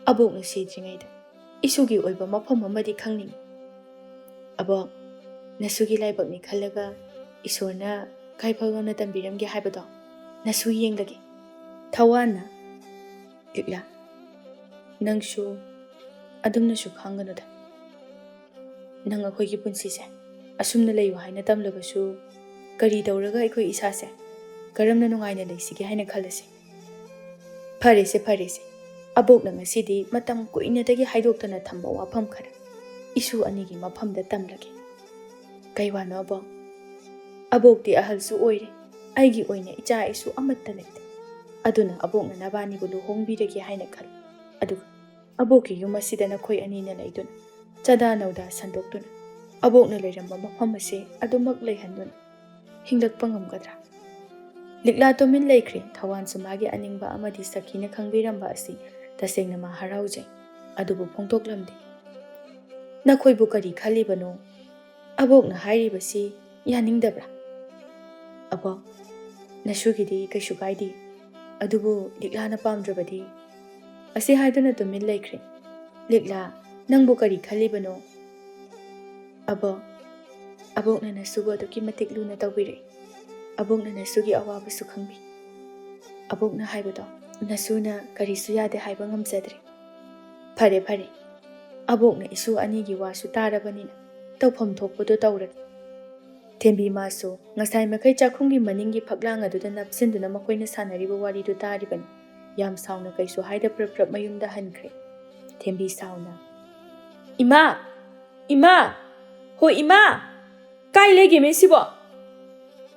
ꯑꯕꯣꯛꯅ ꯁꯤꯗ꯭ꯔꯤꯉꯩꯗ ꯏꯁꯨꯒꯤ ꯑꯣꯏꯕ ꯃꯐꯝ ꯑꯃꯗꯤ ꯈꯪꯅꯤꯡꯏ꯫" "ꯑꯕꯣꯛ, ꯅꯁꯨꯒꯤ ꯂꯥꯏꯕꯛꯅꯤ ꯈꯜꯂꯒ ꯏꯁꯣꯔꯅ ꯀꯥꯏꯐ ꯉꯝꯅ ꯇꯝꯕꯤꯔꯝꯒꯦ ꯍꯥꯏꯕꯗꯣ ꯅꯁꯨ ꯌꯦꯡꯂꯒꯦ꯫" ꯊꯋꯥꯟꯅ, "ꯂꯤꯛꯂꯥ, ꯅꯪꯁꯨ ꯑꯗꯨꯝꯅꯁꯨ ꯈꯪꯒꯅꯨꯗ꯫ ꯅꯪ ꯑꯩꯈꯣꯏꯒꯤ ꯄꯨꯟꯁꯤꯁꯦ ꯑꯁꯨꯝꯅ ꯂꯩꯌꯨ ꯍꯥꯏꯅ ꯇꯝꯂꯕꯁꯨ, ꯀꯔꯤ ꯇꯧꯔꯒ ꯑꯩꯈꯣꯏ ꯏꯁꯥꯁꯦ ꯀꯔꯝꯅ ꯅꯨꯡꯉꯥꯏꯅ ꯂꯩꯁꯤꯒꯦ ꯍꯥꯏꯅ ꯈꯜꯂꯁꯤ꯫" "ꯐꯔꯦꯁꯦ, ꯐꯔꯦꯁꯦ꯫ ꯑꯕꯣꯛꯅ ꯉꯁꯤꯗꯤ ꯃꯇꯝ ꯀꯨꯏꯅꯗꯒꯤ ꯍꯥꯏꯗꯣꯛꯇꯅ ꯊꯝꯕ ꯋꯥꯐꯝ ꯈꯔ ꯏꯁꯨ ꯑꯅꯤꯒꯤ ꯃꯐꯝꯗ ꯇꯝꯂꯒꯦ꯫ ꯀꯩ ꯋꯥꯅꯣ ꯑꯕꯣꯛ? ꯑꯕꯣꯛꯇꯤ ꯑꯍꯜꯁꯨ ꯑꯣꯏꯔꯦ꯫ ꯑꯩꯒꯤ ꯑꯣꯏꯅ ꯏꯆꯥ ꯏꯁꯨ ꯑꯃꯠꯇ ꯂꯩꯇꯦ꯫ ꯑꯗꯨꯅ ꯑꯕꯣꯛꯅ ꯅꯕꯥꯅꯤꯕꯨ ꯂꯨꯍꯣꯡꯕꯤꯔꯒꯦ ꯍꯥꯏꯅ ꯈꯜꯂꯤ꯫ ꯑꯗꯨꯒ ꯑꯕꯣꯛꯀꯤ ꯌꯨꯝ ꯑꯁꯤꯗ ꯅꯈꯣꯏ ꯑꯅꯤꯅ ꯂꯩꯗꯨꯅ, ꯆꯥꯗꯥ ꯅꯧꯗꯥ ꯁꯟꯗꯣꯛꯇꯨꯅ, ꯑꯕꯣꯛꯅ ꯂꯩꯔꯝꯕ ꯃꯐꯝ ꯑꯁꯤ ꯑꯗꯨꯃꯛ ꯂꯩꯍꯟꯗꯨꯅ ꯍꯤꯡꯂꯛꯄ ꯉꯝꯒꯗ꯭ꯔꯥ?" ꯂꯤꯛꯂꯥ ꯇꯨꯃꯤꯟ ꯂꯩꯈ꯭ꯔꯦ꯫ ꯊꯋꯥꯟꯁꯨ ꯃꯥꯒꯤ ꯑꯅꯤꯡꯕ ꯑꯃꯗꯤ ꯁꯈꯤꯅ ꯈꯪꯕꯤꯔꯝꯕ ꯑꯁꯤ ꯇꯁꯦꯡꯅ ꯃꯥ ꯍꯔꯥꯎꯖꯩ, ꯑꯗꯨꯕꯨ ꯐꯣꯡꯗꯣꯛꯂꯝꯗꯦ꯫ "ꯅꯈꯣꯏꯕꯨ ꯀꯔꯤ ꯈꯜꯂꯤꯕꯅꯣ? ꯑꯕꯣꯛꯅ ꯍꯥꯏꯔꯤꯕꯁꯤ ꯌꯥꯅꯤꯡꯗꯕ꯭ꯔꯥ?" "ꯑꯕꯣꯛ, ꯅꯁꯨꯒꯤꯗꯤ ꯀꯩꯁꯨ ꯀꯥꯏꯗꯦ, ꯑꯗꯨꯕꯨ ꯂꯤꯛꯂꯥꯅ ꯄꯥꯝꯗ꯭ꯔꯕꯗꯤ?" ꯑꯁꯤ ꯍꯥꯏꯗꯨꯅ ꯇꯨꯃꯤꯟ ꯂꯩꯈ꯭ꯔꯦ꯫ "ꯂꯤꯛꯂꯥ, ꯅꯪꯕꯨ ꯀꯔꯤ ꯈꯜꯂꯤꯕꯅꯣ?" "ꯑꯕꯣꯛ, ꯑꯕꯣꯛꯅ ꯅꯁꯨꯕꯨ ꯑꯗꯨꯛꯀꯤ ꯃꯇꯤꯛ ꯂꯨꯅ ꯇꯧꯕꯤꯔꯛꯏ꯫ ꯑꯕꯣꯛꯅ ꯅꯁꯨꯒꯤ ꯑꯋꯥꯕꯁꯨ ꯈꯪꯕꯤ꯫ ꯑꯕꯣꯛꯅ ꯍꯥꯏꯕꯗꯣ ꯅꯁꯨꯅ ꯀꯔꯤꯁꯨ ꯌꯥꯗꯦ ꯍꯥꯏꯕ ꯉꯝꯖꯗ꯭ꯔꯦ꯫ ꯐꯔꯦ ꯐꯔꯦ, ꯑꯕꯣꯛꯅ ꯏꯁꯨ ꯑꯅꯤꯒꯤ ꯋꯥꯁꯨ ꯇꯥꯔꯕꯅꯤꯅ ꯇꯧꯐꯝ ꯊꯣꯛꯄꯗꯣ ꯇꯧꯔꯒꯦ꯫ ꯊꯦꯝꯕꯤ ꯃꯥꯁꯨ ꯉꯁꯥꯏ ꯃꯈꯩ ꯆꯥꯛꯈꯨꯝꯒꯤ ꯃꯅꯤꯡꯒꯤ ꯐꯛꯂꯥꯡ ꯑꯗꯨꯗ ꯅꯞꯁꯤꯟꯗꯨꯅ ꯃꯈꯣꯏꯅ ꯁꯥꯟꯅꯔꯤꯕ ꯋꯥꯔꯤꯗꯨ ꯇꯥꯔꯤꯕꯅꯤ꯫ ꯌꯥꯝ ꯁꯥꯎꯅ ꯀꯩꯁꯨ ꯍꯥꯏꯗ ꯄ꯭ꯔꯞ ꯄ꯭ꯔꯞ ꯃꯌꯨꯝꯗ ꯍꯟꯈ꯭ꯔꯦ꯫ ꯊꯦꯝꯕꯤ ꯁꯥꯎꯅ, "ꯏꯃꯥ! ꯏꯃꯥ! ꯍꯣ ꯏꯃꯥ! ꯀꯥꯏ ꯂꯩꯒꯦꯃꯦ ꯁꯤꯕꯣ?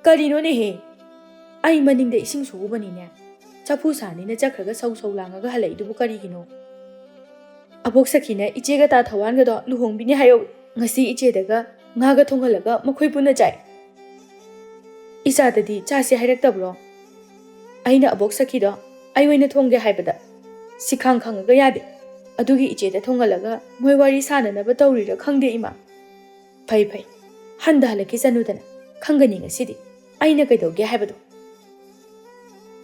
ꯀꯔꯤꯅꯣꯅꯦꯍꯦ? ꯑꯩ ꯃꯅꯤꯡꯗ ꯏꯁꯤꯡ ꯁꯣꯛꯎꯕꯅꯤꯅꯦ꯫ ꯆꯐꯨ ꯁꯥꯅꯤꯅ ꯆꯠꯈ꯭ꯔꯒ ꯁꯧ ꯁꯧ ꯂꯥꯡꯉꯒ ꯍꯜꯂꯛꯏꯗꯨꯕꯨ ꯀꯔꯤꯒꯤꯅꯣ?" "ꯑꯕꯣꯛ ꯁꯈꯤꯅ ꯏꯆꯦꯒ ꯇꯥ ꯊꯧꯋꯥꯟꯒꯗꯣ ꯂꯨꯍꯣꯡꯕꯤꯅꯤ ꯍꯥꯏꯌꯧ꯫ ꯉꯁꯤ ꯏꯆꯦꯗꯒ ꯉꯥꯒ ꯊꯣꯡꯍꯜꯂꯒ ꯃꯈꯣꯏ ꯄꯨꯟꯅ ꯆꯥꯏ꯫ ꯏꯆꯥꯗꯗꯤ ꯆꯥꯁꯦ ꯍꯥꯏꯔꯛꯇꯕ꯭ꯔꯣ? ꯑꯩꯅ ꯑꯕꯣꯛ ꯁꯈꯤꯗꯣ ꯑꯩ ꯑꯣꯏꯅ ꯊꯣꯡꯒꯦ ꯍꯥꯏꯕꯗ ꯁꯤꯈꯥꯡ ꯈꯪꯉꯒ ꯌꯥꯗꯦ꯫ ꯑꯗꯨꯒꯤ ꯏꯆꯦꯗ ꯊꯣꯡꯍꯜꯂꯒ ꯃꯣꯏ ꯋꯥꯔꯤ ꯁꯥꯟꯅꯅꯕ ꯇꯧꯔꯤꯔꯥ ꯈꯪꯗꯦ ꯏꯃꯥ꯫ ꯐꯩ ꯐꯩ, ꯍꯟꯗ ꯍꯜꯂꯛꯈꯤꯁꯅꯨꯗꯅ, ꯈꯪꯒꯅꯤ ꯉꯁꯤꯗꯤ ꯑꯩꯅ ꯀꯩꯗꯧꯒꯦ ꯍꯥꯏꯕꯗꯣ꯫"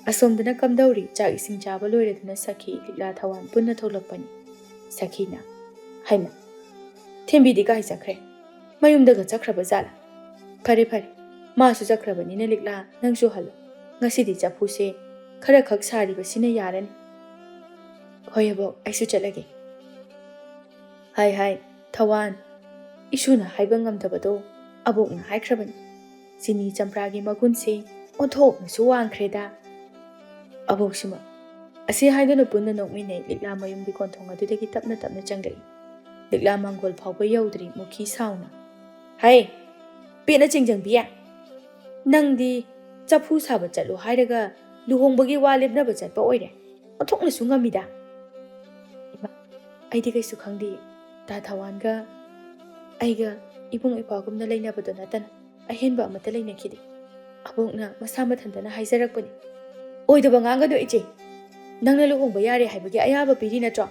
ꯑꯁꯣꯝꯗꯅ ꯀꯝꯗꯧꯔꯤ ꯆꯥꯛ ꯏꯁꯤꯡ ꯆꯥꯕ ꯂꯣꯏꯔꯗꯨꯅ ꯁꯈꯤ ꯂꯤꯛꯂꯥ ꯊꯧꯋꯥꯟ ꯄꯨꯟꯅ ꯊꯣꯛꯂꯛꯄꯅꯤ꯫ ꯁꯈꯤꯅ, "ꯍꯩꯃ, ꯊꯦꯝꯕꯤꯗꯤ ꯀꯥꯏ ꯆꯠꯈ꯭ꯔꯦ? ꯃꯌꯨꯝꯗꯒ ꯆꯠꯈ꯭ꯔꯕ ꯖꯥꯠꯂꯥ? ꯐꯔꯦ ꯐꯔꯦ, ꯃꯥꯁꯨ ꯆꯠꯈ꯭ꯔꯕꯅꯤꯅ ꯂꯤꯛꯂꯥ ꯅꯪꯁꯨ ꯍꯜꯂꯣ꯫ ꯉꯁꯤꯗꯤ ꯆꯐꯨꯁꯦ ꯈꯔ ꯈꯛ ꯁꯥꯔꯤꯕꯁꯤꯅ ꯌꯥꯔꯅꯤ꯫" "ꯍꯣꯏ ꯑꯕꯣꯛ, ꯑꯩꯁꯨ ꯆꯠꯂꯒꯦ꯫" "ꯍꯥꯏ ꯍꯥꯏ, ꯊꯧꯋꯥꯟ, ꯏꯁꯨꯅ ꯍꯥꯏꯕ ꯉꯝꯗꯕꯗꯣ ꯑꯕꯣꯛꯅ ꯍꯥꯏꯈ꯭ꯔꯕꯅꯤ꯫ ꯆꯤꯅꯤ ꯆꯝꯄ꯭ꯔꯥꯒꯤ ꯃꯒꯨꯟꯁꯦ ꯑꯣꯟꯊꯣꯛꯅꯁꯨ ꯋꯥꯡꯈ꯭ꯔꯦꯗ꯫" ꯑꯕꯣꯛꯁꯤꯃ ꯑꯁꯤ ꯍꯥꯏꯗꯨꯅ ꯄꯨꯟꯅ ꯅꯣꯛꯃꯤꯟꯅꯩ꯫ ꯂꯤꯛꯂꯥ ꯃꯌꯨꯝꯒꯤ ꯀꯣꯟꯊꯣꯡ ꯑꯗꯨꯗꯒꯤ ꯇꯞꯅ ꯇꯞꯅ ꯆꯪꯂꯛꯏ꯫ ꯂꯤꯛꯂꯥ ꯃꯥꯡꯒꯣꯜ ꯐꯥꯎꯕ ꯌꯧꯗ꯭ꯔꯤ ꯃꯨꯈꯤ ꯁꯥꯎꯅ, "ꯍꯩ, ꯄꯦꯠꯅ ꯆꯤꯡꯖꯪꯕꯤ! ꯅꯪꯗꯤ ꯆꯐꯨ ꯁꯥꯕ ꯆꯠꯂꯨ ꯍꯥꯏꯔꯒ ꯂꯨꯍꯣꯡꯕꯒꯤ ꯋꯥ ꯂꯦꯞꯅꯕ ꯆꯠꯄ ꯑꯣꯏꯔꯦ꯫ ꯑꯣꯟꯊꯣꯛꯅꯁꯨ ꯉꯝꯃꯤꯗ꯫" "ꯏꯃꯥ, ꯑꯩꯗꯤ ꯀꯩꯁꯨ ꯈꯪꯗꯦ꯫ ꯇꯥ ꯊꯧꯋꯥꯟꯒ ꯑꯩꯒ ꯏꯕꯨꯡ ꯏꯄ꯭ꯋꯥꯒꯨꯝꯅ ꯂꯩꯅꯕꯗꯣ ꯅꯠꯇꯅ ꯑꯍꯦꯟꯕ ꯑꯃꯠꯇ ꯂꯩꯅꯈꯤꯗꯦ꯫ ꯑꯕꯣꯛꯅ ꯃꯁꯥ ꯃꯊꯟꯇꯅ ꯍꯥꯏꯖꯔꯛꯄꯅꯤ꯫" "ꯑꯣꯏꯗꯕ ꯉꯥꯡꯒꯅꯨ ꯏꯆꯦ꯫ ꯅꯪꯅ ꯂꯨꯍꯣꯡꯕ ꯌꯥꯔꯦ ꯍꯥꯏꯕꯒꯤ ꯑꯌꯥꯕ ꯄꯤꯔꯤ ꯅꯠꯇ꯭ꯔꯣ?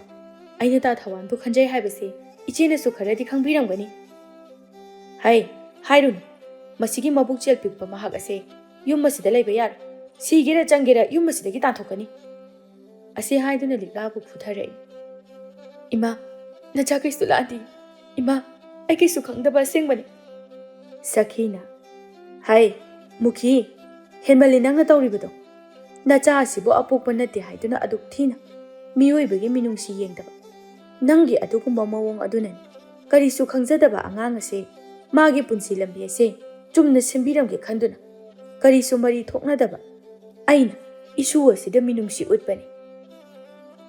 ꯑꯩꯅ ꯇꯥ ꯊꯧꯋꯥꯟꯕꯨ ꯈꯟꯖꯩ ꯍꯥꯏꯕꯁꯤ ꯏꯆꯦꯅꯁꯨ ꯈꯔꯗꯤ ꯈꯪꯕꯤꯔꯝꯒꯅꯤ꯫" "ꯍꯩ, ꯍꯥꯏꯔꯨꯅꯨ꯫ ꯃꯁꯤꯒꯤ ꯃꯕꯨꯛ ꯆꯦꯜ ꯄꯤꯛꯄ ꯃꯍꯥꯛ ꯑꯁꯦ ꯌꯨꯝ ꯑꯁꯤꯗ ꯂꯩꯕ ꯌꯥꯔꯣꯏ꯫ ꯁꯤꯒꯦꯔꯥ ꯆꯪꯒꯦꯔꯥ ꯌꯨꯝ ꯑꯁꯤꯗꯒꯤ ꯇꯥꯟꯊꯣꯛꯀꯅꯤ꯫" ꯑꯁꯤ ꯍꯥꯏꯗꯨꯅ ꯂꯤꯛꯂꯥꯕꯨ ꯐꯨꯊꯔꯛꯏ꯫ "ꯏꯃꯥ, ꯅꯆꯥ ꯀꯩꯁꯨ ꯂꯥꯟꯗꯦ꯫ ꯏꯃꯥ, ꯑꯩ ꯀꯩꯁꯨ ꯈꯪꯗꯕ ꯑꯁꯦꯡꯕꯅꯤ꯫" ꯁꯈꯤꯅ, "ꯍꯥꯏ, ꯃꯨꯈꯤ, ꯍꯦꯟꯃꯜꯂꯤ ꯅꯪꯅ ꯇꯧꯔꯤꯕꯗꯣ꯫ ꯅꯆꯥ ꯑꯁꯤꯕꯨ ꯑꯄꯣꯛꯄ ꯅꯠꯇꯦ ꯍꯥꯏꯗꯨꯅ ꯑꯗꯨꯛ ꯊꯤꯅ ꯃꯤꯑꯣꯏꯕꯒꯤ ꯃꯤꯅꯨꯡꯁꯤ ꯌꯦꯡꯗꯕ ꯅꯪꯒꯤ ꯑꯗꯨꯒꯨꯝꯕ ꯃꯑꯣꯡ ꯑꯗꯨꯅꯅꯤ ꯀꯔꯤꯁꯨ ꯈꯪꯖꯗꯕ ꯑꯉꯥꯡ ꯑꯁꯦ ꯃꯥꯒꯤ ꯄꯨꯟꯁꯤ ꯂꯝꯕꯤ ꯑꯁꯦ ꯆꯨꯝꯅ ꯁꯦꯝꯕꯤꯔꯝꯒꯦ ꯈꯟꯗꯨꯅ ꯀꯔꯤꯁꯨ ꯃꯔꯤ ꯊꯣꯛꯅꯗꯕ ꯑꯩꯅ ꯏꯁꯨ ꯑꯁꯤꯗ ꯃꯤꯅꯨꯡꯁꯤ ꯎꯠꯄꯅꯤ꯫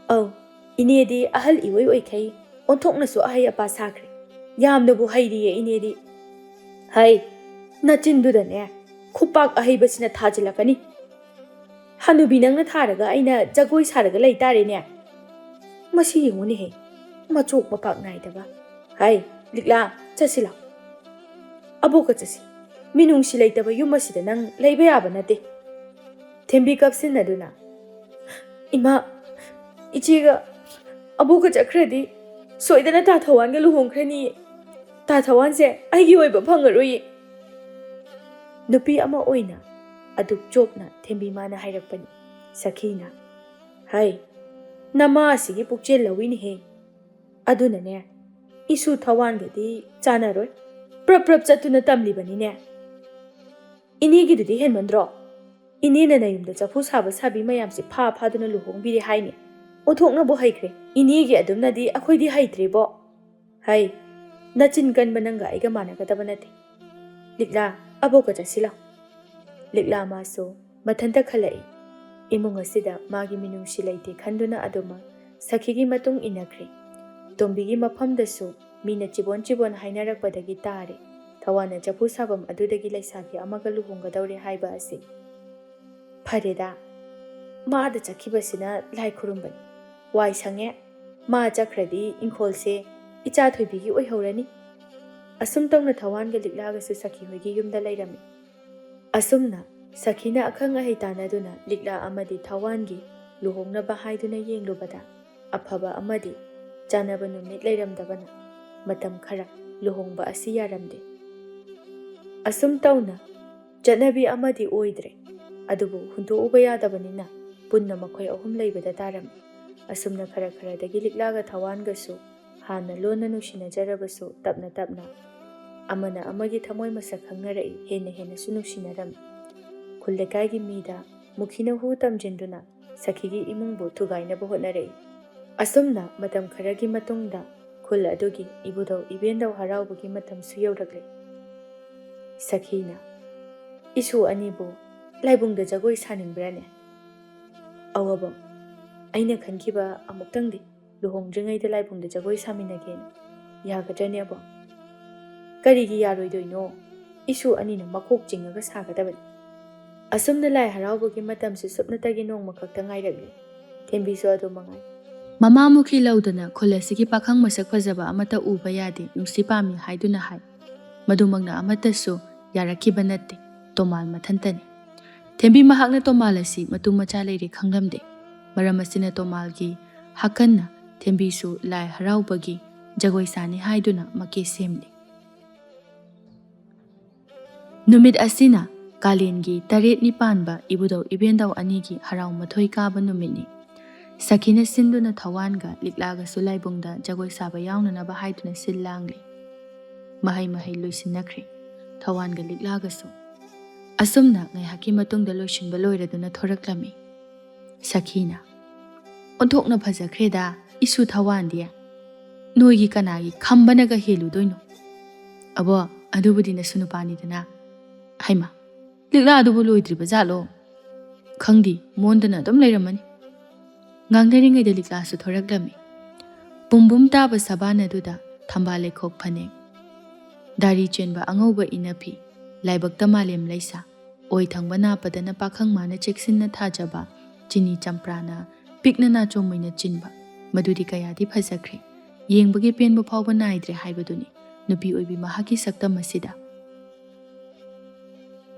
ꯑꯧ, ꯏꯅꯦꯗꯤ ꯑꯍꯜ ꯏꯑꯣꯏ ꯑꯣꯏꯈꯩ ꯑꯣꯟꯊꯣꯛꯅꯁꯨ ꯑꯍꯩ ꯑꯄꯥ ꯁꯥꯈ꯭ꯔꯦ꯫ ꯌꯥꯝꯅꯕꯨ ꯍꯩꯔꯤꯌꯦ ꯏꯅꯦꯗꯤ꯫ ꯍꯩ, ꯅꯆꯤꯟꯗꯨꯗꯅꯦ ꯈꯨꯄꯥꯛ ꯑꯍꯩꯕꯁꯤꯅ ꯊꯥꯖꯤꯜꯂꯛꯀꯅꯤ꯫ ꯍꯅꯨꯕꯤ ꯅꯪꯅ ꯊꯥꯔꯒ ꯑꯩꯅ ꯖꯒꯣꯏ ꯁꯥꯔꯒ ꯂꯩ ꯇꯥꯔꯦꯅꯦ꯫ ꯃꯁꯤ ꯌꯦꯡꯉꯨꯅꯦꯍꯦ, ꯃꯆꯣꯛ ꯃꯄꯥꯛ ꯅꯥꯏꯗꯕ꯫ ꯍꯩ, ꯂꯤꯛꯂꯥ, ꯆꯠꯁꯤ ꯂꯥꯎ꯫ ꯑꯕꯣꯛꯀ ꯆꯠꯁꯤ꯫ ꯃꯤꯅꯨꯡꯁꯤ ꯂꯩꯇꯕ ꯌꯨꯝ ꯑꯁꯤꯗ ꯅꯪ ꯂꯩꯕ ꯌꯥꯕ ꯅꯠꯇꯦ꯫ ꯊꯦꯝꯕꯤ ꯀꯞꯁꯤꯟꯅꯗꯨꯅ, ꯏꯃꯥ, ꯏꯆꯦꯒ ꯑꯕꯣꯛꯀ ꯆꯠꯈ꯭ꯔꯗꯤ ꯁꯣꯏꯗꯅ ꯇꯥ ꯊꯧꯋꯥꯟꯒ ꯂꯨꯍꯣꯡꯈ꯭ꯔꯅꯤ꯫ ꯇꯥ ꯊꯧꯋꯥꯟꯁꯦ ꯑꯩꯒꯤ ꯑꯣꯏꯕ ꯐꯪꯉꯔꯣꯏꯌꯦ꯫ ꯅꯨꯄꯤ ꯑꯃ ꯑꯣꯏꯅ ꯑꯗꯨꯛ ꯆꯣꯞꯅ ꯊꯦꯝꯕꯤꯃꯥꯅ ꯍꯥꯏꯔꯛꯄꯅꯤ꯫ ꯁꯈꯤꯅ, ꯍꯩ, ꯅꯃꯥ ꯑꯁꯤꯒꯤ ꯄꯨꯛꯆꯦꯜ ꯂꯧꯏꯅꯦꯍꯦ꯫ ꯑꯗꯨꯅꯅꯦ, ꯏꯁꯨ ꯊꯧꯋꯥꯟꯒꯗꯤ ꯆꯥꯟꯅꯔꯣꯏ꯫ ꯄ꯭ꯔꯞ ꯄ꯭ꯔꯞ ꯆꯠꯇꯨꯅ ꯇꯝꯂꯤꯕꯅꯤꯅꯦ꯫ ꯏꯅꯦꯒꯤꯗꯨꯗꯤ ꯍꯦꯟꯃꯟꯗ꯭ꯔꯣ? ꯏꯅꯦꯅ ꯅꯌꯨꯝꯗ ꯆꯐꯨ ꯁꯥꯕ ꯁꯥꯕꯤ ꯃꯌꯥꯝꯁꯦ ꯐꯥ ꯐꯥꯗꯨꯅ ꯂꯨꯍꯣꯡꯕꯤꯔꯦ ꯍꯥꯏꯅꯦ꯫ ꯑꯣꯟꯊꯣꯛꯅꯕꯨ ꯍꯩꯈ꯭ꯔꯦ꯫ ꯏꯅꯦꯒꯤ ꯑꯗꯨꯝꯅꯗꯤ ꯑꯩꯈꯣꯏꯗꯤ ꯍꯩꯇ꯭ꯔꯦꯕꯣ꯫ ꯍꯩ, ꯅꯆꯤꯟ ꯀꯟꯕ ꯅꯪꯒ ꯑꯩꯒ ꯃꯥꯟꯅꯒꯗꯕ ꯅꯠꯇꯦ꯫ ꯂꯤꯛꯂꯥ, ꯑꯕꯣꯛꯀ ꯆꯠꯁꯤ ꯂꯥꯎ꯫ ꯂꯤꯛꯂꯥ ꯃꯥꯁꯨ ꯃꯊꯟꯇ ꯈꯜꯂꯛꯏ꯫ ꯏꯃꯨꯡ ꯑꯁꯤꯗ ꯃꯥꯒꯤ ꯃꯤꯅꯨꯡꯁꯤ ꯂꯩꯇꯦ ꯈꯟꯗꯨꯅ ꯑꯗꯨꯃꯛ ꯁꯈꯤꯒꯤ ꯃꯇꯨꯡ ꯏꯟꯅꯈ꯭ꯔꯦ꯫ ꯇꯣꯝꯕꯤꯒꯤ ꯃꯐꯝꯗꯁꯨ ꯃꯤꯅ ꯆꯤꯕꯣꯟ ꯆꯤꯕꯣꯟ ꯍꯥꯏꯅꯔꯛꯄꯗꯒꯤ ꯇꯥꯔꯦ꯫ ꯊꯧꯋꯥꯟꯅ ꯆꯐꯨ ꯁꯥꯐꯝ ꯑꯗꯨꯗꯒꯤ ꯂꯩꯁꯥꯕꯤ ꯑꯃꯒ ꯂꯨꯍꯣꯡꯒꯗꯧꯔꯦ ꯍꯥꯏꯕ ꯑꯁꯤ꯫ ꯐꯔꯦꯗ, ꯃꯥꯗ ꯆꯠꯈꯤꯕꯁꯤꯅ ꯂꯥꯏ ꯈꯨꯔꯨꯝꯕꯅꯤ꯫ ꯋꯥꯏ ꯁꯪꯉꯦ꯫ ꯃꯥ ꯆꯠꯈ꯭ꯔꯗꯤ ꯏꯪꯈꯣꯜꯁꯦ ꯏꯆꯥ ꯊꯣꯏꯕꯤꯒꯤ ꯑꯣꯏꯍꯧꯔꯅꯤ꯫ ꯑꯁꯨꯝ ꯇꯧꯅ ꯊꯧꯋꯥꯟꯒ ꯂꯤꯛꯂꯥꯒꯁꯨ ꯁꯈꯤ ꯍꯣꯏꯒꯤ ꯌꯨꯝꯗ ꯂꯩꯔꯝꯃꯤ꯫ ꯑꯁꯨꯝꯅ ꯁꯈꯤꯅ ꯑꯈꯪ ꯑꯍꯩ ꯇꯥꯟꯅꯗꯨꯅ ꯂꯤꯛꯂꯥ ꯑꯃꯗꯤ ꯊꯧꯋꯥꯟꯒꯤ ꯂꯨꯍꯣꯡꯅꯕ ꯍꯥꯏꯗꯨꯅ ꯌꯦꯡꯂꯨꯕꯗ ꯑꯐꯕ ꯑꯃꯗꯤ ꯆꯥꯟꯅꯕ ꯅꯨꯃꯤꯠ ꯂꯩꯔꯝꯗꯕꯅ ꯃꯇꯝ ꯈꯔ ꯂꯨꯍꯣꯡꯕ ꯑꯁꯤ ꯌꯥꯔꯝꯗꯦ꯫ ꯑꯁꯨꯝ ꯇꯧꯅ ꯆꯠꯅꯕꯤ ꯑꯃꯗꯤ ꯑꯣꯏꯗ꯭ꯔꯦ, ꯑꯗꯨꯕꯨ ꯍꯨꯟꯗꯣꯛꯎꯕ ꯌꯥꯗꯕꯅꯤꯅ ꯄꯨꯟꯅ ꯃꯈꯣꯏ ꯑꯍꯨꯝ ꯂꯩꯕꯗ ꯇꯥꯔꯝꯃꯤ꯫ ꯑꯁꯨꯝꯅ ꯈꯔ ꯈꯔꯗꯒꯤ ꯂꯤꯛꯂꯥꯒ ꯊꯧꯋꯥꯟꯒꯁꯨ ꯍꯥꯟꯅ ꯂꯣꯟꯅ ꯅꯨꯡꯁꯤꯅꯖꯔꯕꯁꯨ ꯇꯞꯅ ꯇꯞꯅ ꯑꯃꯅ ꯑꯃꯒꯤ ꯊꯃꯣꯏ ꯃꯁꯛ ꯈꯪꯅꯔꯛꯏ, ꯍꯦꯟꯅ ꯍꯦꯟꯅꯁꯨ ꯅꯨꯡꯁꯤꯅꯔꯝꯃꯤ꯫ ꯈꯨꯜ ꯂꯩꯀꯥꯏꯒꯤ ꯃꯤꯗ ꯃꯨꯈꯤꯅ ꯍꯨ ꯇꯝꯖꯤꯟꯗꯨꯅ ꯁꯈꯤꯒꯤ ꯏꯃꯨꯡꯕꯨ ꯊꯨꯒꯥꯏꯅꯕ ꯍꯣꯠꯅꯔꯛꯏ꯫ ꯑꯁꯨꯝꯅ ꯃꯇꯝ ꯈꯔꯒꯤ ꯃꯇꯨꯡꯗ ꯈꯨꯜ ꯑꯗꯨꯒꯤ ꯏꯕꯨꯙꯧ ꯏꯕꯦꯟꯗꯧ ꯍꯔꯥꯎꯕꯒꯤ ꯃꯇꯝꯁꯨ ꯌꯧꯔꯛꯂꯦ꯫ ꯁꯈꯤꯅ, "ꯏꯁꯨ ꯑꯅꯤꯕꯨ ꯂꯥꯏꯕꯨꯡꯗ ꯖꯒꯣꯏ ꯁꯥꯅꯤꯡꯕ꯭ꯔꯥꯅꯦ?" "ꯑꯋꯥꯕ, ꯑꯩꯅ ꯈꯟꯈꯤꯕ ꯑꯃꯨꯛꯇꯪꯗꯤ ꯂꯨꯍꯣꯡꯗ꯭ꯔꯤꯉꯩꯗ ꯂꯥꯏꯕꯨꯡꯗ ꯖꯒꯣꯏ ꯁꯥꯃꯤꯟꯅꯒꯦꯅ꯫ ꯌꯥꯒꯗ꯭ꯔꯅꯦ ꯑꯕꯣ?" "ꯀꯔꯤꯒꯤ ꯌꯥꯔꯣꯏꯗꯣꯏꯅꯣ? ꯏꯁꯨ ꯑꯅꯤꯅ ꯃꯀꯣꯛ ꯆꯤꯡꯉꯒ ꯁꯥꯒꯗꯕꯅꯤ꯫" ꯑꯁꯨꯝꯅ ꯂꯥꯏ ꯍꯔꯥꯎꯕꯒꯤ ꯃꯇꯝꯁꯨ ꯁꯨꯞꯅꯇꯒꯤ ꯅꯣꯡꯃ ꯈꯛꯇ ꯉꯥꯏꯔꯛꯂꯤ꯫ ꯊꯦꯝꯕꯤꯁꯨ ꯑꯗꯨ ꯃꯉꯥꯏ꯫ ꯃꯃꯥ ꯃꯨꯈꯤ ꯂꯧꯗꯅ ꯈꯨꯜ ꯑꯁꯤꯒꯤ ꯄꯥꯈꯪ ꯃꯁꯛ ꯐꯖꯕ ꯑꯃꯠꯇ ꯎꯕ ꯌꯥꯗꯦ, ꯅꯨꯡꯁꯤ ꯄꯥꯝꯃꯤ ꯍꯥꯏꯗꯨꯅ ꯍꯥꯏ꯫ ꯃꯗꯨꯃꯛꯅ ꯑꯃꯠꯇꯁꯨ ꯌꯥꯔꯛꯈꯤꯕ ꯅꯠꯇꯦ, ꯇꯣꯃꯥꯜ ꯃꯊꯟꯇꯅꯤ꯫ ꯊꯦꯝꯕꯤ ꯃꯍꯥꯛꯅ ꯇꯣꯃꯥꯜ ꯑꯁꯤ ꯃꯇꯨ ꯃꯆꯥ ꯂꯩꯔꯦ ꯈꯪꯂꯝꯗꯦ꯫ ꯃꯔꯝ ꯑꯁꯤꯅ ꯇꯣꯃꯥꯜꯒꯤ ꯍꯥꯀꯟꯅ ꯊꯦꯝꯕꯤꯁꯨ ꯂꯥꯏ ꯍꯔꯥꯎꯕꯒꯤ ꯖꯒꯣꯏ ꯁꯥꯅꯤ ꯍꯥꯏꯗꯨꯅ ꯃꯀꯦ ꯁꯦꯝꯂꯤ꯫ ꯅꯨꯃꯤꯠ ꯑꯁꯤꯅ ꯀꯥꯂꯦꯟꯒꯤ ꯇꯔꯦꯠꯅꯤ ꯄꯥꯟꯕ ꯏꯕꯨꯙꯧ ꯏꯕꯦꯟꯗꯧ ꯑꯅꯤꯒꯤ ꯍꯔꯥꯎ ꯃꯊꯣꯏ ꯀꯥꯕ ꯅꯨꯃꯤꯠꯅꯤ꯫ ꯁꯈꯤꯅ ꯁꯤꯟꯗꯨꯅ ꯊꯋꯥꯟꯒ ꯂꯤꯛꯂꯥꯒꯁꯨ ꯂꯥꯏꯕꯨꯡꯗ ꯖꯒꯣꯏ ꯁꯥꯕ ꯌꯥꯎꯅꯅꯕ ꯍꯥꯏꯗꯨꯅ ꯁꯤꯜ ꯂꯥꯡꯂꯤ꯫ ꯃꯍꯩ ꯃꯍꯩ ꯂꯣꯏꯁꯤꯟꯅꯈ꯭ꯔꯦ, ꯊꯋꯥꯟꯒ ꯂꯤꯛꯂꯥꯒꯁꯨ꯫ ꯑꯁꯨꯝꯅ ꯉꯥꯏꯍꯥꯛꯀꯤ ꯃꯇꯨꯡꯗ ꯂꯣꯏꯁꯤꯟꯕ ꯂꯣꯏꯔꯗꯨꯅ ꯊꯣꯔꯛꯂꯝꯃꯤ꯫ ꯁꯈꯤꯅ, "ꯑꯣꯟꯊꯣꯛꯅ ꯐꯖꯈ꯭ꯔꯦꯗ, ꯏꯁꯨ ꯊꯋꯥꯟꯗꯤ꯫ ꯅꯣꯏꯒꯤ ꯀꯅꯥꯒꯤ ꯈꯝꯕꯅꯒ ꯍꯦꯜꯂꯨꯗꯣꯏꯅꯣ?" "ꯑꯕꯣ, ꯑꯗꯨꯕꯨꯗꯤ ꯅꯁꯨ ꯅꯨꯄꯥꯅꯤꯗꯅ꯫" "ꯍꯩꯃꯥ, ꯂꯤꯛꯂꯥ ꯑꯗꯨꯕꯨ ꯂꯣꯏꯗ꯭ꯔꯤꯕ ꯖꯥꯠꯂꯣ?" "ꯈꯪꯗꯦ, ꯃꯣꯟꯗꯅ ꯑꯗꯨꯝ ꯂꯩꯔꯝꯃꯅꯤ꯫" ꯉꯥꯡꯅꯔꯤꯉꯩꯗ ꯂꯤꯛꯂꯥꯁꯨ ꯊꯣꯔꯛꯂꯝꯃꯤ꯫ ꯄꯨꯝꯕꯨꯝ ꯇꯥꯕ ꯁꯕꯥꯟ ꯑꯗꯨꯗ ꯊꯝꯕꯥꯜ ꯂꯩꯈꯣꯛ ꯐꯅꯦꯛ, ꯗꯥꯔꯤ ꯆꯦꯟꯕ ꯑꯉꯧꯕ ꯏꯅꯐꯤ, ꯂꯥꯏꯕꯛꯇ ꯃꯥꯂꯦꯝ ꯂꯩꯁꯥ, ꯑꯣꯏ ꯊꯪꯕ ꯅꯥꯄꯗꯅ ꯄꯥꯈꯪ ꯃꯥꯅ ꯆꯦꯛꯁꯤꯟꯅ ꯊꯥꯖꯕ ꯆꯤꯅꯤ ꯆꯝꯄ꯭ꯔꯥꯅ ꯄꯤꯛꯅ ꯅꯥꯆꯣꯝ ꯑꯣꯏꯅ ꯆꯤꯟꯕ, ꯃꯗꯨꯗꯤ ꯀꯌꯥꯗꯤ ꯐꯖꯈ꯭ꯔꯦ꯫ ꯌꯦꯡꯕꯒꯤ ꯄꯦꯟꯕ ꯐꯥꯎꯕ ꯅꯥꯏꯗ꯭ꯔꯦ ꯍꯥꯏꯕꯗꯨꯅꯤ ꯅꯨꯄꯤ ꯑꯣꯏꯕꯤ ꯃꯍꯥꯛꯀꯤ ꯁꯛꯇꯝ ꯑꯁꯤꯗ꯫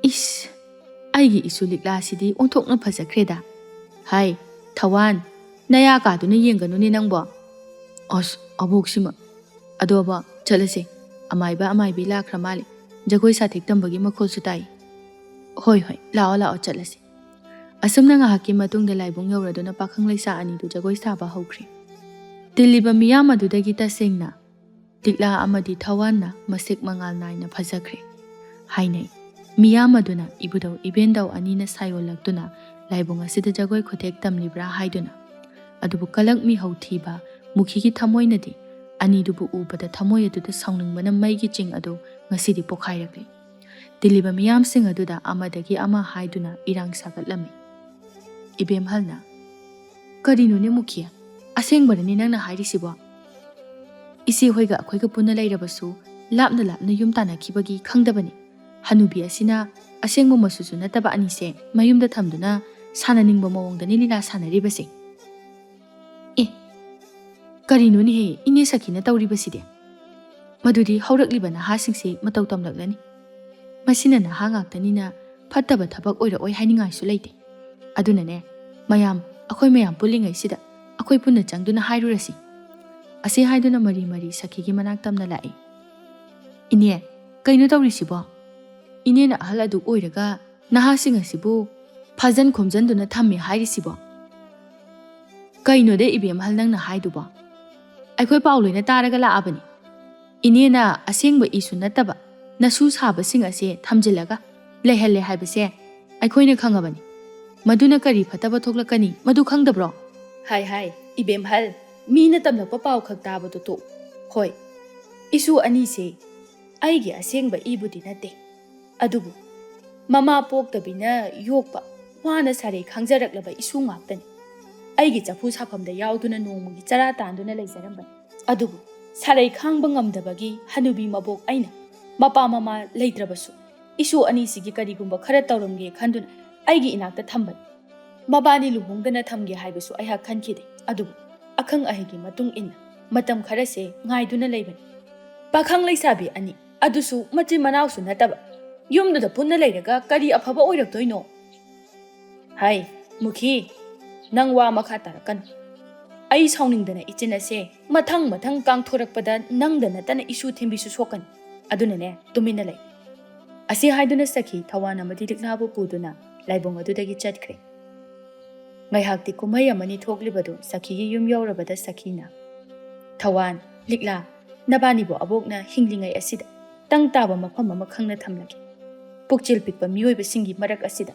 "ꯏꯁ, ꯑꯩꯒꯤ ꯏꯁꯨ ꯂꯤꯛꯂꯥꯁꯤꯗꯤ ꯑꯣꯟꯊꯣꯛꯅ ꯐꯖꯈ꯭ꯔꯦꯗ꯫ ꯍꯥꯏ, ꯊꯋꯥꯟ, ꯅꯌꯥ ꯀꯥꯗꯨꯅ ꯌꯦꯡꯒꯅꯨꯅꯦ ꯅꯪꯕꯣ꯫ ꯑꯁ, ꯑꯕꯣꯛꯁꯤꯃ꯫ ꯑꯗꯣꯕ, ꯆꯠꯂꯁꯦ꯫ ꯑꯃꯥꯏꯕ ꯑꯃꯥꯏꯕꯤ ꯂꯥꯛꯈ꯭ꯔ ꯃꯥꯜꯂꯦ꯫ ꯖꯒꯣꯏ ꯁꯥꯊꯦꯛ ꯇꯝꯕꯒꯤ ꯃꯈꯣꯜꯁꯨ ꯇꯥꯏ꯫ ꯍꯣꯏ, ꯍꯣꯏ, ꯂꯥꯛꯑꯣ, ꯂꯥꯛꯑꯣ, ꯆꯠꯂꯁꯦ꯫" ꯑꯁꯨꯝꯅ ꯉꯥꯏꯍꯥꯛꯀꯤ ꯃꯇꯨꯡꯗ ꯂꯥꯏꯕꯨꯡ ꯌꯧꯔꯗꯨꯅ ꯄꯥꯈꯪ ꯂꯩꯁꯥ ꯑꯅꯤꯗꯨ ꯖꯒꯣꯏ ꯁꯥꯕ ꯍꯧꯈ꯭ꯔꯦ꯫ ꯇꯤꯜꯂꯤꯕ ꯃꯤꯌꯥꯝ ꯑꯗꯨꯗꯒꯤ ꯇꯁꯦꯡꯅ ꯂꯤꯛꯂꯥ ꯑꯃꯗꯤ ꯊꯋꯥꯟꯅ ꯃꯁꯦꯛ ꯃꯉꯥꯜ ꯅꯥꯏꯅ ꯐꯖꯈ꯭ꯔꯦ ꯍꯥꯏꯅꯩ꯫ ꯃꯤꯌꯥꯝ ꯑꯗꯨꯅ ꯏꯕꯨꯙꯧ ꯏꯕꯦꯟꯙꯧ ꯑꯅꯤꯅ ꯁꯥꯏꯑꯣꯜꯂꯛꯇꯨꯅ ꯂꯥꯏꯕꯨꯡ ꯑꯁꯤꯗ ꯖꯒꯣꯏ ꯈꯨꯊꯦꯛ ꯇꯝꯂꯤꯕ꯭ꯔꯥ ꯍꯥꯏꯗꯨꯅ꯫ ꯑꯗꯨꯕꯨ ꯀꯂꯛ ꯃꯤꯍꯧ ꯊꯤꯕ ꯃꯨꯈꯤꯒꯤ ꯊꯃꯣꯏꯅꯗꯤ ꯑꯅꯤꯗꯨꯕꯨ ꯎꯕꯗ ꯊꯃꯣꯏ ꯑꯗꯨꯗ ꯁꯥꯎꯅꯤꯡꯕꯅ ꯃꯩꯒꯤ ꯆꯤꯡ ꯑꯗꯨ ꯉꯁꯤꯗꯤ ꯄꯣꯈꯥꯏꯔꯛꯂꯤ꯫ ꯇꯤꯜꯂꯤꯕ ꯃꯤꯌꯥꯝꯁꯤꯡ ꯑꯗꯨꯗ ꯑꯃꯗꯒꯤ ꯑꯃ ꯍꯥꯏꯗꯨꯅ ꯏꯔꯥꯡ ꯁꯥꯒꯠꯂꯝꯃꯤ꯫ ꯏꯕꯦꯝꯍꯜꯅ, "ꯀꯔꯤꯅꯣꯅꯦ ꯃꯨꯈꯤ? ꯑꯁꯦꯡꯕꯔꯅꯦ ꯅꯪꯅ ꯍꯥꯏꯔꯤꯁꯤꯕꯣ? ꯏꯆꯦ ꯍꯣꯏꯒ ꯑꯩꯈꯣꯏꯒ ꯄꯨꯟꯅ ꯂꯩꯔꯕꯁꯨ ꯂꯥꯞꯅ ꯂꯥꯞꯅ ꯌꯨꯝ ꯇꯥꯟꯅꯈꯤꯕꯒꯤ ꯈꯪꯗꯕꯅꯤ꯫ ꯍꯅꯨꯕꯤ ꯑꯁꯤꯅ ꯑꯁꯦꯡꯕ ꯃꯆꯨꯁꯨ ꯅꯠꯇꯕ ꯑꯅꯤꯁꯦ ꯃꯌꯨꯝꯗ ꯊꯝꯗꯨꯅ ꯁꯥꯟꯅꯅꯤꯡꯕ ꯃꯑꯣꯡꯗꯅꯤ ꯂꯤꯂꯥ ꯁꯥꯟꯅꯔꯤꯕꯁꯦ꯫ ꯑꯦ, ꯀꯔꯤꯅꯣꯅꯦꯍꯦ ꯏꯅꯦ ꯁꯈꯤꯅ ꯇꯧꯔꯤꯕꯁꯤꯗꯤ? ꯃꯗꯨꯗꯤ ꯍꯧꯔꯛꯂꯤꯕ ꯅꯍꯥꯁꯤꯡꯁꯦ ꯃꯇꯧ ꯇꯝꯂꯛꯂꯅꯤ꯫ ꯃꯁꯤꯅ ꯅꯍꯥ ꯉꯥꯛꯇꯅꯤꯅ ꯐꯠꯇꯕ ꯊꯕꯛ ꯑꯣꯏꯔꯛꯑꯣꯏ ꯍꯥꯏꯅꯤꯡꯉꯥꯏꯁꯨ ꯂꯩꯇꯦ꯫ ꯑꯗꯨꯅꯅꯦ, ꯃꯌꯥꯝ, ꯑꯩꯈꯣꯏ ꯃꯌꯥꯝ ꯄꯨꯜꯂꯤꯉꯩꯁꯤꯗ ꯑꯩꯈꯣꯏ ꯄꯨꯟꯅ ꯆꯪꯗꯨꯅ ꯍꯥꯏꯔꯨꯔꯁꯤ꯫" ꯑꯁꯤ ꯍꯥꯏꯗꯨꯅ ꯃꯔꯤ ꯃꯔꯤ ꯁꯈꯤꯒꯤ ꯃꯅꯥꯛ ꯇꯝꯅ ꯂꯥꯛꯏ꯫ "ꯏꯅꯦ, ꯀꯩꯅꯣ ꯇꯧꯔꯤꯁꯤꯕꯣ? ꯏꯅꯦꯅ ꯑꯍꯜ ꯑꯗꯨ ꯑꯣꯏꯔꯒ ꯅꯍꯥꯁꯤꯡ ꯑꯁꯤꯕꯨ ꯐꯥꯖꯟ ꯈꯣꯝꯖꯟꯗꯨꯅ ꯊꯝꯃꯦ ꯍꯥꯏꯔꯤꯁꯤꯕꯣ? ꯀꯩꯅꯣꯗ ꯏꯕꯦꯝꯍꯜ ꯅꯪꯅ ꯍꯥꯏꯗꯨꯕꯣ? ꯑꯩꯈꯣꯏ ꯄꯥꯎ ꯂꯣꯏꯅ ꯇꯥꯔꯒ ꯂꯥꯛꯑꯕꯅꯤ꯫ ꯏꯅꯦꯅ ꯑꯁꯦꯡꯕ ꯏꯁꯨ ꯅꯠꯇꯕ ꯅꯁꯨ ꯁꯥꯕꯁꯤꯡ ꯑꯁꯦ ꯊꯝꯖꯤꯜꯂꯒ ꯂꯩꯍꯜꯂꯦ ꯍꯥꯏꯕꯁꯦ ꯑꯩꯈꯣꯏꯅ ꯈꯪꯉꯕꯅꯤ꯫ ꯃꯗꯨꯅ ꯀꯔꯤ ꯐꯠꯇꯕ ꯊꯣꯛꯂꯛꯀꯅꯤ ꯃꯗꯨ ꯈꯪꯗꯕ꯭ꯔꯣ?" "ꯍꯥꯏ ꯍꯥꯏ, ꯏꯕꯦꯝꯍꯜ, ꯃꯤꯅ ꯇꯝꯂꯛꯄ ꯄꯥꯎ ꯈꯛ ꯇꯥꯕꯗꯨ ꯇꯣꯛ꯫ ꯍꯣꯏ, ꯏꯁꯨ ꯑꯅꯤꯁꯦ ꯑꯩꯒꯤ ꯑꯁꯦꯡꯕ ꯏꯕꯨꯗꯤ ꯅꯠꯇꯦ, ꯑꯗꯨꯕꯨ ꯃꯃꯥ ꯄꯣꯛꯇꯕꯤꯅ ꯌꯣꯛꯄ, ꯋꯥꯅ ꯁꯥꯔꯩ ꯈꯥꯡꯖꯔꯛꯂꯕ ꯏꯁꯨ ꯉꯥꯛꯇꯅꯤ꯫ ꯑꯩꯒꯤ ꯆꯐꯨ ꯁꯥꯐꯝꯗ ꯌꯥꯎꯗꯨꯅ ꯅꯣꯡꯃꯒꯤ ꯆꯔꯥ ꯇꯥꯟꯗꯨꯅ ꯂꯩꯖꯔꯝꯕꯅꯤ꯫ ꯑꯗꯨꯕꯨ ꯁꯥꯔꯩ ꯈꯥꯡꯕ ꯉꯝꯗꯕꯒꯤ ꯍꯅꯨꯕꯤ ꯃꯕꯣꯛ ꯑꯩꯅ ꯃꯄꯥ ꯃꯃꯥ ꯂꯩꯇ꯭ꯔꯕꯁꯨ ꯏꯁꯨ ꯑꯅꯤꯁꯤꯒꯤ ꯀꯔꯤꯒꯨꯝꯕ ꯈꯔ ꯇꯧꯔꯝꯒꯦ ꯈꯟꯗꯨꯅ ꯑꯩꯒꯤ ꯏꯅꯥꯛꯇ ꯊꯝꯕꯅꯤ꯫ ꯃꯕꯥꯅꯤ ꯂꯨꯍꯣꯡꯗꯅ ꯊꯝꯒꯦ ꯍꯥꯏꯕꯁꯨ ꯑꯩꯍꯥꯛ ꯈꯟꯈꯤꯗꯦ꯫ ꯑꯗꯨꯕꯨ ꯑꯈꯪ ꯑꯍꯩꯒꯤ ꯃꯇꯨꯡ ꯏꯟꯅ ꯃꯇꯝ ꯈꯔꯁꯦ ꯉꯥꯏꯗꯨꯅ ꯂꯩꯕꯅꯤ꯫ ꯄꯥꯈꯪ ꯂꯩꯁꯥꯕꯤ ꯑꯅꯤ, ꯑꯗꯨꯁꯨ ꯃꯆꯤꯟ ꯃꯅꯥꯎꯁꯨ ꯅꯠꯇꯕ, ꯌꯨꯝꯗꯨꯗ ꯄꯨꯟꯅ ꯂꯩꯔꯒ ꯀꯔꯤ ꯑꯐꯕ ꯑꯣꯏꯔꯛꯇꯣꯏꯅꯣ?" "ꯍꯥꯏ, ꯃꯨꯈꯤ, ꯅꯪ ꯋꯥ ꯃꯈꯥ ꯇꯥꯔꯛꯀꯅꯨ꯫ ꯑꯩ ꯁꯥꯎꯅꯤꯡꯗꯅ ꯏꯆꯤꯟ ꯑꯁꯦ ꯃꯊꯪ ꯃꯊꯪ ꯀꯥꯡꯊꯣꯔꯛꯄꯗ ꯅꯪꯗ ꯅꯠꯇꯅ ꯏꯁꯨ ꯊꯤꯟꯕꯤꯁꯨ ꯁꯣꯛꯀꯅꯤ꯫ ꯑꯗꯨꯅꯅꯦ, ꯇꯨꯃꯤꯟꯅ ꯂꯩ꯫" ꯑꯁꯤ ꯍꯥꯏꯗꯨꯅ ꯁꯈꯤ ꯊꯋꯥꯟ ꯑꯃꯗꯤ ꯂꯤꯛꯂꯥꯕꯨ ꯄꯨꯗꯨꯅ ꯂꯥꯏꯕꯨꯡ ꯑꯗꯨꯗꯒꯤ ꯆꯠꯈ꯭ꯔꯦ꯫ ꯉꯥꯏꯍꯥꯛꯇꯤ ꯀꯨꯝꯍꯩ ꯑꯃꯅꯤ ꯊꯣꯛꯂꯤꯕꯗꯨ ꯁꯈꯤꯒꯤ ꯌꯨꯝ ꯌꯧꯔꯕꯗ ꯁꯈꯤꯅ, "ꯊꯋꯥꯟ, ꯂꯤꯛꯂꯥ, ꯅꯕꯥꯅꯤꯕꯨ ꯑꯕꯣꯛꯅ ꯍꯤꯡꯂꯤꯉꯩ ꯑꯁꯤꯗ ꯇꯪ ꯇꯥꯕ ꯃꯐꯝ ꯑꯃ ꯈꯪꯅ ꯊꯝꯂꯒꯦ꯫ ꯄꯨꯛꯆꯦꯜ ꯄꯤꯛꯄ ꯃꯤꯑꯣꯏꯕꯁꯤꯡꯒꯤ ꯃꯔꯛ ꯑꯁꯤꯗ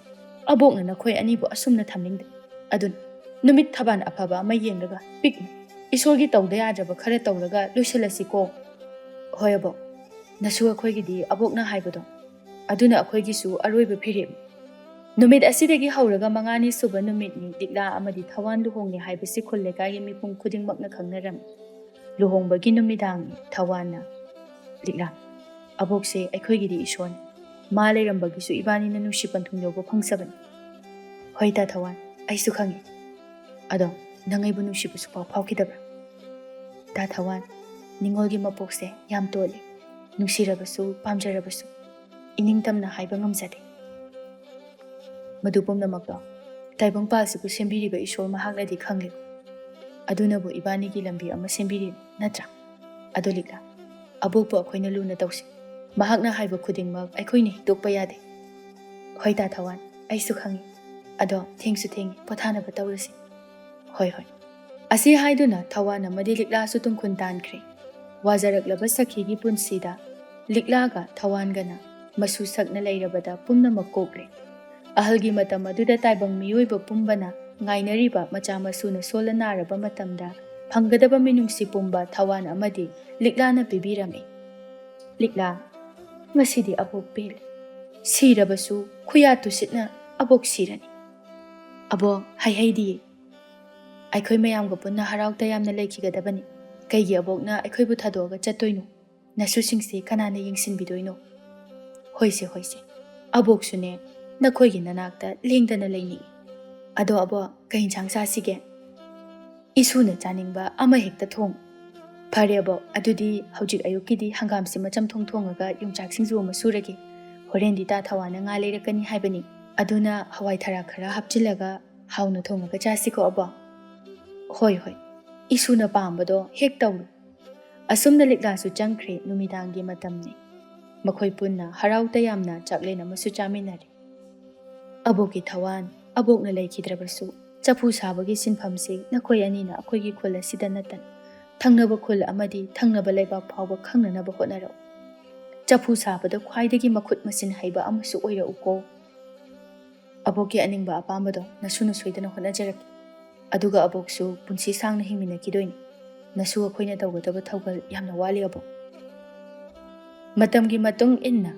ꯑꯕꯣꯛꯅ ꯅꯈꯣꯏ ꯑꯅꯤꯕꯨ ꯑꯁꯨꯝꯅ ꯊꯝꯅꯤꯡꯗꯦ꯫ ꯑꯗꯨꯅ ꯅꯨꯃꯤꯠ ꯊꯕꯥꯟ ꯑꯐꯕ ꯑꯃ ꯌꯦꯡꯂꯒ ꯄꯤꯛꯅ ꯏꯁꯣꯔꯒꯤ ꯇꯧꯗ ꯌꯥꯗ꯭ꯔꯕ ꯈꯔ ꯇꯧꯔꯒ ꯂꯣꯏꯁꯤꯜꯂꯁꯤꯀꯣ꯫ ꯍꯣꯏ ꯑꯕꯣꯛ, ꯅꯁꯨ ꯑꯩꯈꯣꯏꯒꯤꯗꯤ ꯑꯕꯣꯛꯅ ꯍꯥꯏꯕꯗꯣ ꯑꯗꯨꯅ ꯑꯩꯈꯣꯏꯒꯤꯁꯨ ꯑꯔꯣꯏꯕ ꯐꯤꯔꯦꯞꯅꯤ꯫ ꯅꯨꯃꯤꯠ ꯑꯁꯤꯗꯒꯤ ꯍꯧꯔꯒ ꯃꯉꯥꯅꯤ ꯁꯨꯕ ꯅꯨꯃꯤꯠꯅꯤ ꯂꯤꯛꯂꯥ ꯑꯃꯗꯤ ꯊꯋꯥꯟ ꯂꯨꯍꯣꯡꯂꯦ ꯍꯥꯏꯕꯁꯤ ꯈꯨꯜ ꯂꯩꯀꯥꯏꯒꯤ ꯃꯤꯄꯨꯝ ꯈꯨꯗꯤꯡꯃꯛꯅ ꯈꯪꯅꯔꯝꯃꯤ꯫ ꯂꯨꯍꯣꯡꯕꯒꯤ ꯅꯨꯃꯤꯗꯥꯡꯅꯤ ꯊꯋꯥꯟꯅ, "ꯂꯤꯛꯂꯥ, ꯑꯕꯣꯛꯁꯦ ꯑꯩꯈꯣꯏꯒꯤꯗꯤ ꯏꯁꯣꯔꯅꯤ꯫ ꯃꯥ ꯂꯩꯔꯝꯕꯒꯤꯁꯨ ꯏꯕꯥꯅꯤꯅ ꯅꯨꯡꯁꯤ ꯄꯟꯊꯨꯡ ꯌꯧꯕ ꯐꯪꯖꯕꯅꯤ꯫" "ꯍꯣꯏ ꯇꯥ ꯊꯋꯥꯟ, ꯑꯩꯁꯨ ꯈꯪꯉꯤ꯫ ꯑꯗꯣ ꯅꯪ ꯑꯩꯕꯨ ꯅꯨꯡꯁꯤꯕꯁꯨ ꯄꯥꯎ ꯐꯥꯎꯈꯤꯗꯕ꯭ꯔꯥ?" "ꯇꯥ ꯊꯋꯥꯟ, ꯅꯤꯡꯉꯣꯜꯒꯤ ꯃꯄꯣꯛꯁꯦ ꯌꯥꯝ ꯇꯣꯜꯂꯤ꯫ ꯅꯨꯡꯁꯤꯔꯕꯁꯨ ꯄꯥꯝꯖꯔꯕꯁꯨ ꯏꯅꯤꯡꯇꯝꯅ ꯍꯥꯏꯕ ꯉꯝꯖꯗꯦ꯫ ꯃꯗꯨ ꯄꯨꯝꯅꯃꯛꯇꯣ ꯇꯥꯏꯕꯪꯄꯥꯜꯁꯤꯕꯨ ꯁꯦꯝꯕꯤꯔꯤꯕ ꯏꯁꯣꯔ ꯃꯍꯥꯛꯅꯗꯤ ꯈꯪꯂꯤ꯫ ꯑꯗꯨꯅꯕꯨ ꯏꯕꯥꯅꯤꯒꯤ ꯂꯝꯕꯤ ꯑꯃ ꯁꯦꯝꯕꯤꯔꯤꯕꯅꯤ ꯅꯠꯇ꯭ꯔꯥ? ꯑꯗꯣ ꯂꯤꯛꯂꯥ, ꯑꯕꯣꯛꯄꯨ ꯑꯩꯈꯣꯏꯅ ꯂꯨꯅ ꯇꯧꯁꯤ꯫ ꯃꯍꯥꯛꯅ ꯍꯥꯏꯕ ꯈꯨꯗꯤꯡꯃꯛ ꯑꯩꯈꯣꯏꯅ ꯍꯤꯛꯇꯣꯛꯄ ꯌꯥꯗꯦ꯫" "ꯍꯣꯏ ꯇꯥ ꯊꯋꯥꯟ, ꯑꯩꯁꯨ ꯈꯪꯉꯤ꯫ ꯑꯗꯣ ꯊꯦꯡꯁꯨ ꯊꯦꯡꯉꯤ, ꯄꯣꯊꯥꯅꯕ ꯇꯧꯔꯁꯤ꯫" "ꯍꯣꯏ ꯍꯣꯏ꯫" ꯑꯁꯤ ꯍꯥꯏꯗꯨꯅ ꯊꯋꯥꯟ ꯑꯃꯗꯤ ꯂꯤꯛꯂꯥꯁꯨ ꯇꯨꯡꯈꯨꯟ ꯇꯥꯟꯈ꯭ꯔꯦ꯫ ꯋꯥꯖꯔꯛꯂꯕ ꯁꯈꯤꯒꯤ ꯄꯨꯟꯁꯤꯗ ꯂꯤꯛꯂꯥꯒ ꯊꯋꯥꯟꯒꯅ ꯃꯁꯨ ꯁꯛꯅ ꯂꯩꯔꯕꯗ ꯄꯨꯝꯅꯃꯛ ꯀꯣꯛꯂꯦ꯫ ꯑꯍꯜꯒꯤ ꯃꯇꯝ ꯑꯗꯨꯗ ꯇꯥꯏꯕꯪ ꯃꯤꯑꯣꯏꯕ ꯄꯨꯝꯕꯅ ꯉꯥꯏꯅꯔꯤꯕ ꯃꯆꯥ ꯃꯁꯨꯅ ꯁꯣꯜꯂ ꯅꯥꯔꯕ ꯃꯇꯝꯗ ꯐꯪꯒꯗꯕ ꯃꯤꯅꯨꯡꯁꯤ ꯄꯨꯝꯕ ꯊꯋꯥꯟ ꯑꯃꯗꯤ ꯂꯤꯛꯂꯥꯅ ꯄꯤꯕꯤꯔꯝꯃꯤ꯫ "ꯂꯤꯛꯂꯥ, ꯉꯁꯤꯗꯤ ꯑꯕꯣꯛ ꯄꯦꯜꯂꯦ꯫ ꯁꯤꯔꯕꯁꯨ ꯈꯨꯌꯥ ꯇꯨꯁꯤꯠꯅ ꯑꯕꯣꯛ ꯁꯤꯔꯅꯤ꯫" "ꯑꯕꯣꯛ, ꯍꯥꯏꯍꯩꯗꯤꯌꯦ꯫ ꯑꯩꯈꯣꯏ ꯃꯌꯥꯝꯒ ꯄꯨꯟꯅ ꯍꯔꯥꯎ ꯇꯌꯥꯝꯅ ꯂꯩꯈꯤꯒꯗꯕꯅꯤ꯫ ꯀꯩꯒꯤ ꯑꯕꯣꯛꯅ ꯑꯩꯈꯣꯏꯕꯨ ꯊꯥꯗꯣꯛꯑꯒ ꯆꯠꯇꯣꯏꯅꯣ? ꯅꯁꯨꯁꯤꯡꯁꯦ ꯀꯅꯥꯅ ꯌꯦꯡꯁꯤꯟꯕꯤꯗꯣꯏꯅꯣ?" "ꯍꯣꯏꯁꯦ, ꯍꯣꯏꯁꯦ꯫ ꯑꯕꯣꯛꯁꯨꯅꯦ, ꯅꯈꯣꯏꯒꯤ ꯅꯅꯥꯛꯇ ꯂꯦꯡꯗꯅ ꯂꯩꯅꯤꯡꯏ꯫ ꯑꯗꯣ ꯑꯕꯣꯛ, ꯀꯩ ꯏꯟꯁꯥꯡ ꯆꯥꯁꯤꯒꯦ?" "ꯏꯁꯨꯅ ꯆꯥꯅꯤꯡꯕ ꯑꯃ ꯍꯦꯛꯇ ꯊꯣꯡ꯫" "ꯐꯔꯦ ꯑꯕꯣꯛ, ꯑꯗꯨꯗꯤ ꯍꯧꯖꯤꯛ ꯑꯌꯨꯛꯀꯤꯗꯤ ꯍꯪꯒꯥꯝꯁꯤꯃ ꯆꯝꯊꯣꯡ ꯊꯣꯡꯉꯒ ꯌꯣꯡꯆꯥꯛ ꯁꯤꯡꯖꯨ ꯑꯃ ꯁꯨꯔꯒꯦ꯫ ꯍꯣꯔꯦꯟꯗꯤ ꯇꯥ ꯊꯋꯥꯟꯅ ꯉꯥ ꯂꯩꯔꯛꯀꯅꯤ ꯍꯥꯏꯕꯅꯤ꯫ ꯑꯗꯨꯅ ꯍꯋꯥꯏ ꯊꯔꯥꯛ ꯈꯔ ꯍꯥꯞꯆꯤꯜꯂꯒ ꯍꯥꯎꯅ ꯊꯣꯡꯉꯒ ꯆꯥꯁꯤꯀꯣ ꯑꯕꯣꯛ?" "ꯍꯣꯏ, ꯍꯣꯏ꯫ ꯏꯁꯨꯅ ꯄꯥꯝꯕꯗꯣ ꯍꯦꯛ ꯇꯧꯔꯨ꯫" ꯑꯁꯨꯝꯅ ꯂꯤꯛꯂꯥꯁꯨ ꯆꯪꯈ꯭ꯔꯦ꯫ ꯅꯨꯃꯤꯗꯥꯡꯒꯤ ꯃꯇꯝꯅꯤ꯫ ꯃꯈꯣꯏ ꯄꯨꯟꯅ ꯍꯔꯥꯎ ꯇꯌꯥꯝꯅ ꯆꯥꯛꯂꯦꯟ ꯑꯃꯁꯨ ꯆꯥꯃꯤꯟꯅꯔꯦ꯫ ꯑꯕꯣꯛꯀꯤ ꯊꯋꯥꯟ, ꯑꯕꯣꯛꯅ ꯂꯩꯈꯤꯗ꯭ꯔꯕꯁꯨ, ꯆꯐꯨ ꯁꯥꯕꯒꯤ ꯁꯤꯟꯐꯝꯁꯤ ꯅꯈꯣꯏ ꯑꯅꯤꯅ ꯑꯩꯈꯣꯏꯒꯤ ꯈꯨꯜ ꯑꯁꯤꯗ ꯅꯠꯇꯅ ꯊꯪꯅꯕ ꯈꯨꯜ ꯑꯃꯗꯤ ꯊꯪꯅꯕ ꯂꯩꯕꯥꯛ ꯐꯥꯎꯕ ꯈꯪꯅꯅꯕ ꯍꯣꯠꯅꯔꯛꯎ꯫ ꯆꯐꯨ ꯁꯥꯕꯗ ꯈ꯭ꯋꯥꯏꯗꯒꯤ ꯃꯈꯨꯠ ꯃꯁꯤꯟ ꯍꯩꯕ ꯑꯃꯁꯨ ꯑꯣꯏꯔꯛꯎꯀꯣ꯫ ꯑꯕꯣꯛꯀꯤ ꯑꯅꯤꯡꯕ ꯑꯄꯥꯝꯕꯗꯣ ꯅꯁꯨꯅ ꯁꯣꯏꯗꯅ ꯍꯣꯠꯅꯖꯔꯛꯀꯦ꯫ ꯑꯗꯨꯒ ꯑꯕꯣꯛꯁꯨ ꯄꯨꯟꯁꯤ ꯁꯥꯡꯅ ꯍꯤꯡꯃꯤꯟꯅꯈꯤꯗꯣꯏꯅꯤ꯫ ꯅꯁꯨ ꯑꯩꯈꯣꯏꯅ ꯇꯧꯒꯗꯕ ꯊꯧꯒꯜ ꯌꯥꯝꯅ ꯋꯥꯠꯂꯤ ꯑꯕꯣꯛ꯫ ꯃꯇꯝꯒꯤ ꯃꯇꯨꯡ ꯏꯟꯅ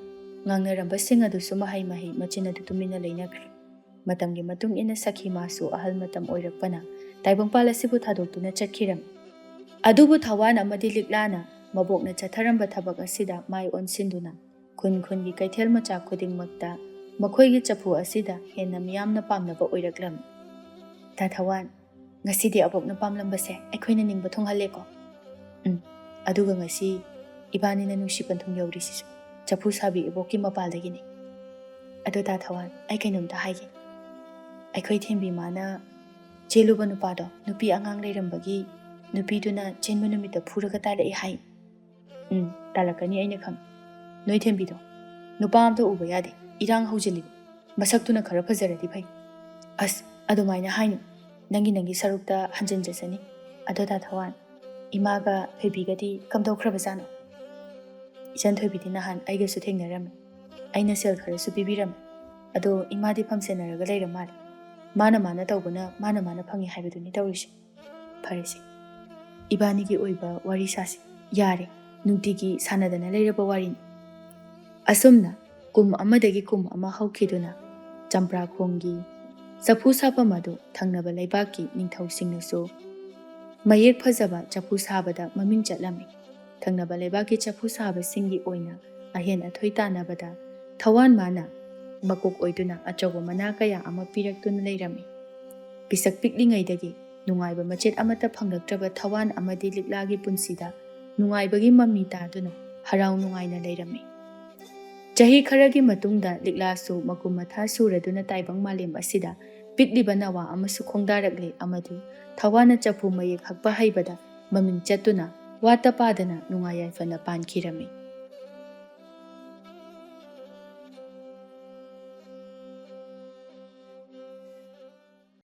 ꯉꯥꯡꯅꯔꯝꯕꯁꯤꯡ ꯑꯗꯨꯁꯨ ꯃꯍꯩ ꯃꯍꯩ ꯃꯆꯤꯟ ꯑꯗꯨ ꯇꯨꯃꯤꯟꯅ ꯂꯩꯅꯈ꯭ꯔꯦ꯫ ꯃꯇꯝꯒꯤ ꯃꯇꯨꯡ ꯏꯟꯅ ꯁꯈꯤ ꯃꯥꯁꯨ ꯑꯍꯜ ꯃꯇꯝ ꯑꯣꯏꯔꯛꯄꯅ ꯇꯥꯏꯕꯪꯄꯥꯜ ꯑꯁꯤꯕꯨ ꯊꯥꯗꯣꯛꯇꯨꯅ ꯆꯠꯈꯤꯔꯝꯃꯤ꯫ ꯑꯗꯨꯕꯨ ꯊꯋꯥꯟ ꯑꯃꯗꯤ ꯂꯤꯛꯂꯥꯅ ꯃꯕꯣꯛꯅ ꯆꯠꯊꯔꯝꯕ ꯊꯕꯛ ꯑꯁꯤꯗ ꯃꯥꯏ ꯑꯣꯟꯁꯤꯟꯗꯨꯅ ꯈꯨꯟ ꯈꯨꯟꯒꯤ ꯀꯩꯊꯦꯜ ꯃꯆꯥ ꯈꯨꯗꯤꯡꯃꯛꯇ ꯃꯈꯣꯏꯒꯤ ꯆꯐꯨ ꯑꯁꯤꯗ ꯍꯦꯟꯅ ꯃꯤꯌꯥꯝꯅ ꯄꯥꯝꯅꯕ ꯑꯣꯏꯔꯛꯂꯝꯃꯤ꯫ ꯇꯥ ꯊꯋꯥꯟ, ꯉꯁꯤꯗꯤ ꯑꯕꯣꯛꯅ ꯄꯥꯝꯂꯝꯕꯁꯦ ꯑꯩꯈꯣꯏꯅ ꯅꯤꯡꯕ ꯊꯨꯡꯍꯜꯂꯦꯀꯣ꯫ ꯎꯝ, ꯑꯗꯨꯒ ꯉꯁꯤ ꯏꯕꯥꯅꯤꯅ ꯅꯨꯡꯁꯤ ꯄꯟꯊꯨꯡ ꯌꯧꯔꯤꯁꯤꯁꯨ ꯆꯐꯨ ꯁꯥꯕꯤ ꯏꯕꯣꯛꯀꯤ ꯃꯄꯥꯜꯗꯒꯤꯅꯤ꯫ ꯑꯗꯣ ꯇꯥ ꯊꯋꯥꯟ, ꯑꯩ ꯀꯩꯅꯣꯝꯇ ꯍꯥꯏꯒꯦ꯫ ꯑꯩꯈꯣꯏ ꯊꯦꯝꯕꯤ ꯃꯥꯅ ꯆꯦꯜꯂꯨꯕ ꯅꯨꯄꯥꯗꯣ ꯅꯨꯄꯤ ꯑꯉꯥꯡ ꯂꯩꯔꯝꯕꯒꯤ ꯅꯨꯄꯤꯗꯨꯅ ꯆꯦꯟꯕ ꯅꯨꯃꯤꯠꯇ ꯐꯨꯔꯒ ꯇꯥꯜꯂꯛꯑꯦ ꯍꯥꯏ꯫ ꯎꯝ, ꯇꯥꯜꯂꯛꯀꯅꯤ, ꯑꯩꯅ ꯈꯪꯉꯤ꯫ ꯅꯣꯏ ꯊꯦꯝꯕꯤꯗꯣ ꯅꯨꯄꯥ ꯑꯝꯇ ꯎꯕ ꯌꯥꯗꯦ, ꯏꯔꯥꯡ ꯍꯧꯖꯤꯜꯂꯤꯕ꯫ ꯃꯁꯛꯇꯨꯅ ꯈꯔ ꯐꯖꯔꯗꯤ ꯐꯩ꯫ ꯑꯁ, ꯑꯗꯨꯃꯥꯏꯅ ꯍꯥꯏꯅꯨ, ꯅꯪꯒꯤ ꯅꯪꯒꯤ ꯁꯔꯨꯛꯇ ꯍꯟꯖꯤꯟꯖꯁꯅꯤ꯫ ꯑꯗꯣ ꯇꯥ ꯊꯋꯥꯟ, ꯏꯃꯥꯒ ꯊꯣꯏꯕꯤꯒꯗꯤ ꯀꯝꯗꯧꯈ꯭ꯔꯕꯖꯥꯠꯅꯣ? ꯏꯆꯟ ꯊꯣꯏꯕꯤꯗꯤ ꯅꯍꯥꯟ ꯑꯩꯒꯁꯨ ꯊꯦꯡꯅꯔꯝꯃꯤ꯫ ꯑꯩꯅ ꯁꯦꯜ ꯈꯔꯁꯨ ꯄꯤꯕꯤꯔꯝꯃꯤ꯫ ꯑꯗꯣ ꯏꯃꯥꯗꯤ ꯐꯝ ꯁꯦꯟꯅꯔꯒ ꯂꯩꯔ ꯃꯥꯜꯂꯦ꯫ ꯃꯥꯅ ꯃꯥꯅ ꯇꯧꯕꯅ ꯃꯥꯅ ꯃꯥꯅ ꯐꯪꯉꯤ ꯍꯥꯏꯕꯗꯨꯅꯤ ꯇꯧꯔꯤꯁꯦ꯫ ꯐꯔꯦꯁꯦ, ꯏꯕꯥꯅꯤꯒꯤ ꯑꯣꯏꯕ ꯋꯥꯔꯤ ꯁꯥꯁꯤ꯫ ꯌꯥꯔꯦ, ꯅꯨꯡꯇꯤꯒꯤ ꯁꯥꯟꯅꯗꯅ ꯂꯩꯔꯕ ꯋꯥꯔꯤꯅꯤ꯫ ꯑꯁꯨꯝꯅ ꯀꯨꯝ ꯑꯃꯗꯒꯤ ꯀꯨꯝ ꯑꯃ ꯍꯧꯈꯤꯗꯨꯅ ꯆꯝꯄ꯭ꯔꯥꯈꯣꯡꯒꯤ ꯆꯐꯨ ꯁꯥꯐꯝ ꯑꯗꯨ ꯊꯪꯅꯕ ꯂꯩꯕꯥꯛꯀꯤ ꯅꯤꯡꯊꯧꯁꯤꯡꯅꯁꯨ ꯃꯌꯦꯛ ꯐꯖꯕ ꯆꯐꯨ ꯁꯥꯕꯗ ꯃꯃꯤꯡ ꯆꯠꯂꯝꯃꯤ꯫ ꯊꯪꯅꯕ ꯂꯩꯕꯥꯛꯀꯤ ꯆꯐꯨ ꯁꯥꯕꯁꯤꯡꯒꯤ ꯑꯣꯏꯅ ꯑꯍꯦꯟ ꯑꯊꯣꯏ ꯇꯥꯟꯅꯕꯗ ꯊꯋꯥꯟ ꯃꯥꯅ ꯃꯀꯣꯛ ꯑꯣꯏꯗꯨꯅ ꯑꯆꯧꯕ ꯃꯅꯥ ꯀꯌꯥ ꯑꯃ ꯄꯤꯔꯛꯇꯨꯅ ꯂꯩꯔꯝꯃꯤ꯫ ꯄꯤꯁꯛ ꯄꯤꯛꯂꯤꯉꯩꯗꯒꯤ ꯅꯨꯡꯉꯥꯏꯕ ꯃꯆꯦꯠ ꯑꯃꯠꯇ ꯐꯪꯂꯛꯇ꯭ꯔꯕ ꯊꯋꯥꯟ ꯑꯃꯗꯤ ꯂꯤꯛꯂꯥꯒꯤ ꯄꯨꯟꯁꯤꯗ ꯅꯨꯡꯉꯥꯏꯕꯒꯤ ꯃꯃꯤ ꯇꯥꯗꯨꯅ ꯍꯔꯥꯎ ꯅꯨꯡꯉꯥꯏꯅ ꯂꯩꯔꯝꯃꯤ꯫ ꯆꯍꯤ ꯈꯔꯒꯤ ꯃꯇꯨꯡꯗ ꯂꯤꯛꯂꯥꯁꯨ ꯃꯀꯨꯝ ꯃꯊꯥ ꯁꯨꯔꯗꯨꯅ ꯇꯥꯏꯕꯪ ꯃꯥꯂꯦꯝ ꯑꯁꯤꯗ ꯄꯤꯛꯂꯤꯕ ꯅꯋꯥ ꯑꯃꯁꯨ ꯈꯣꯡꯗꯥꯔꯛꯂꯦ ꯑꯃꯗꯤ ꯊꯋꯥꯟꯅ ꯆꯐꯨ ꯃꯌꯦꯛ ꯍꯛꯄ ꯍꯩꯕꯗ ꯃꯃꯤꯡ ꯆꯠꯇꯨꯅ ꯋꯥꯠꯇ ꯄꯥꯗꯅ ꯅꯨꯡꯉꯥꯏ ꯌꯥꯏꯐꯅ ꯄꯥꯟꯈꯤꯔꯝꯃꯤ꯫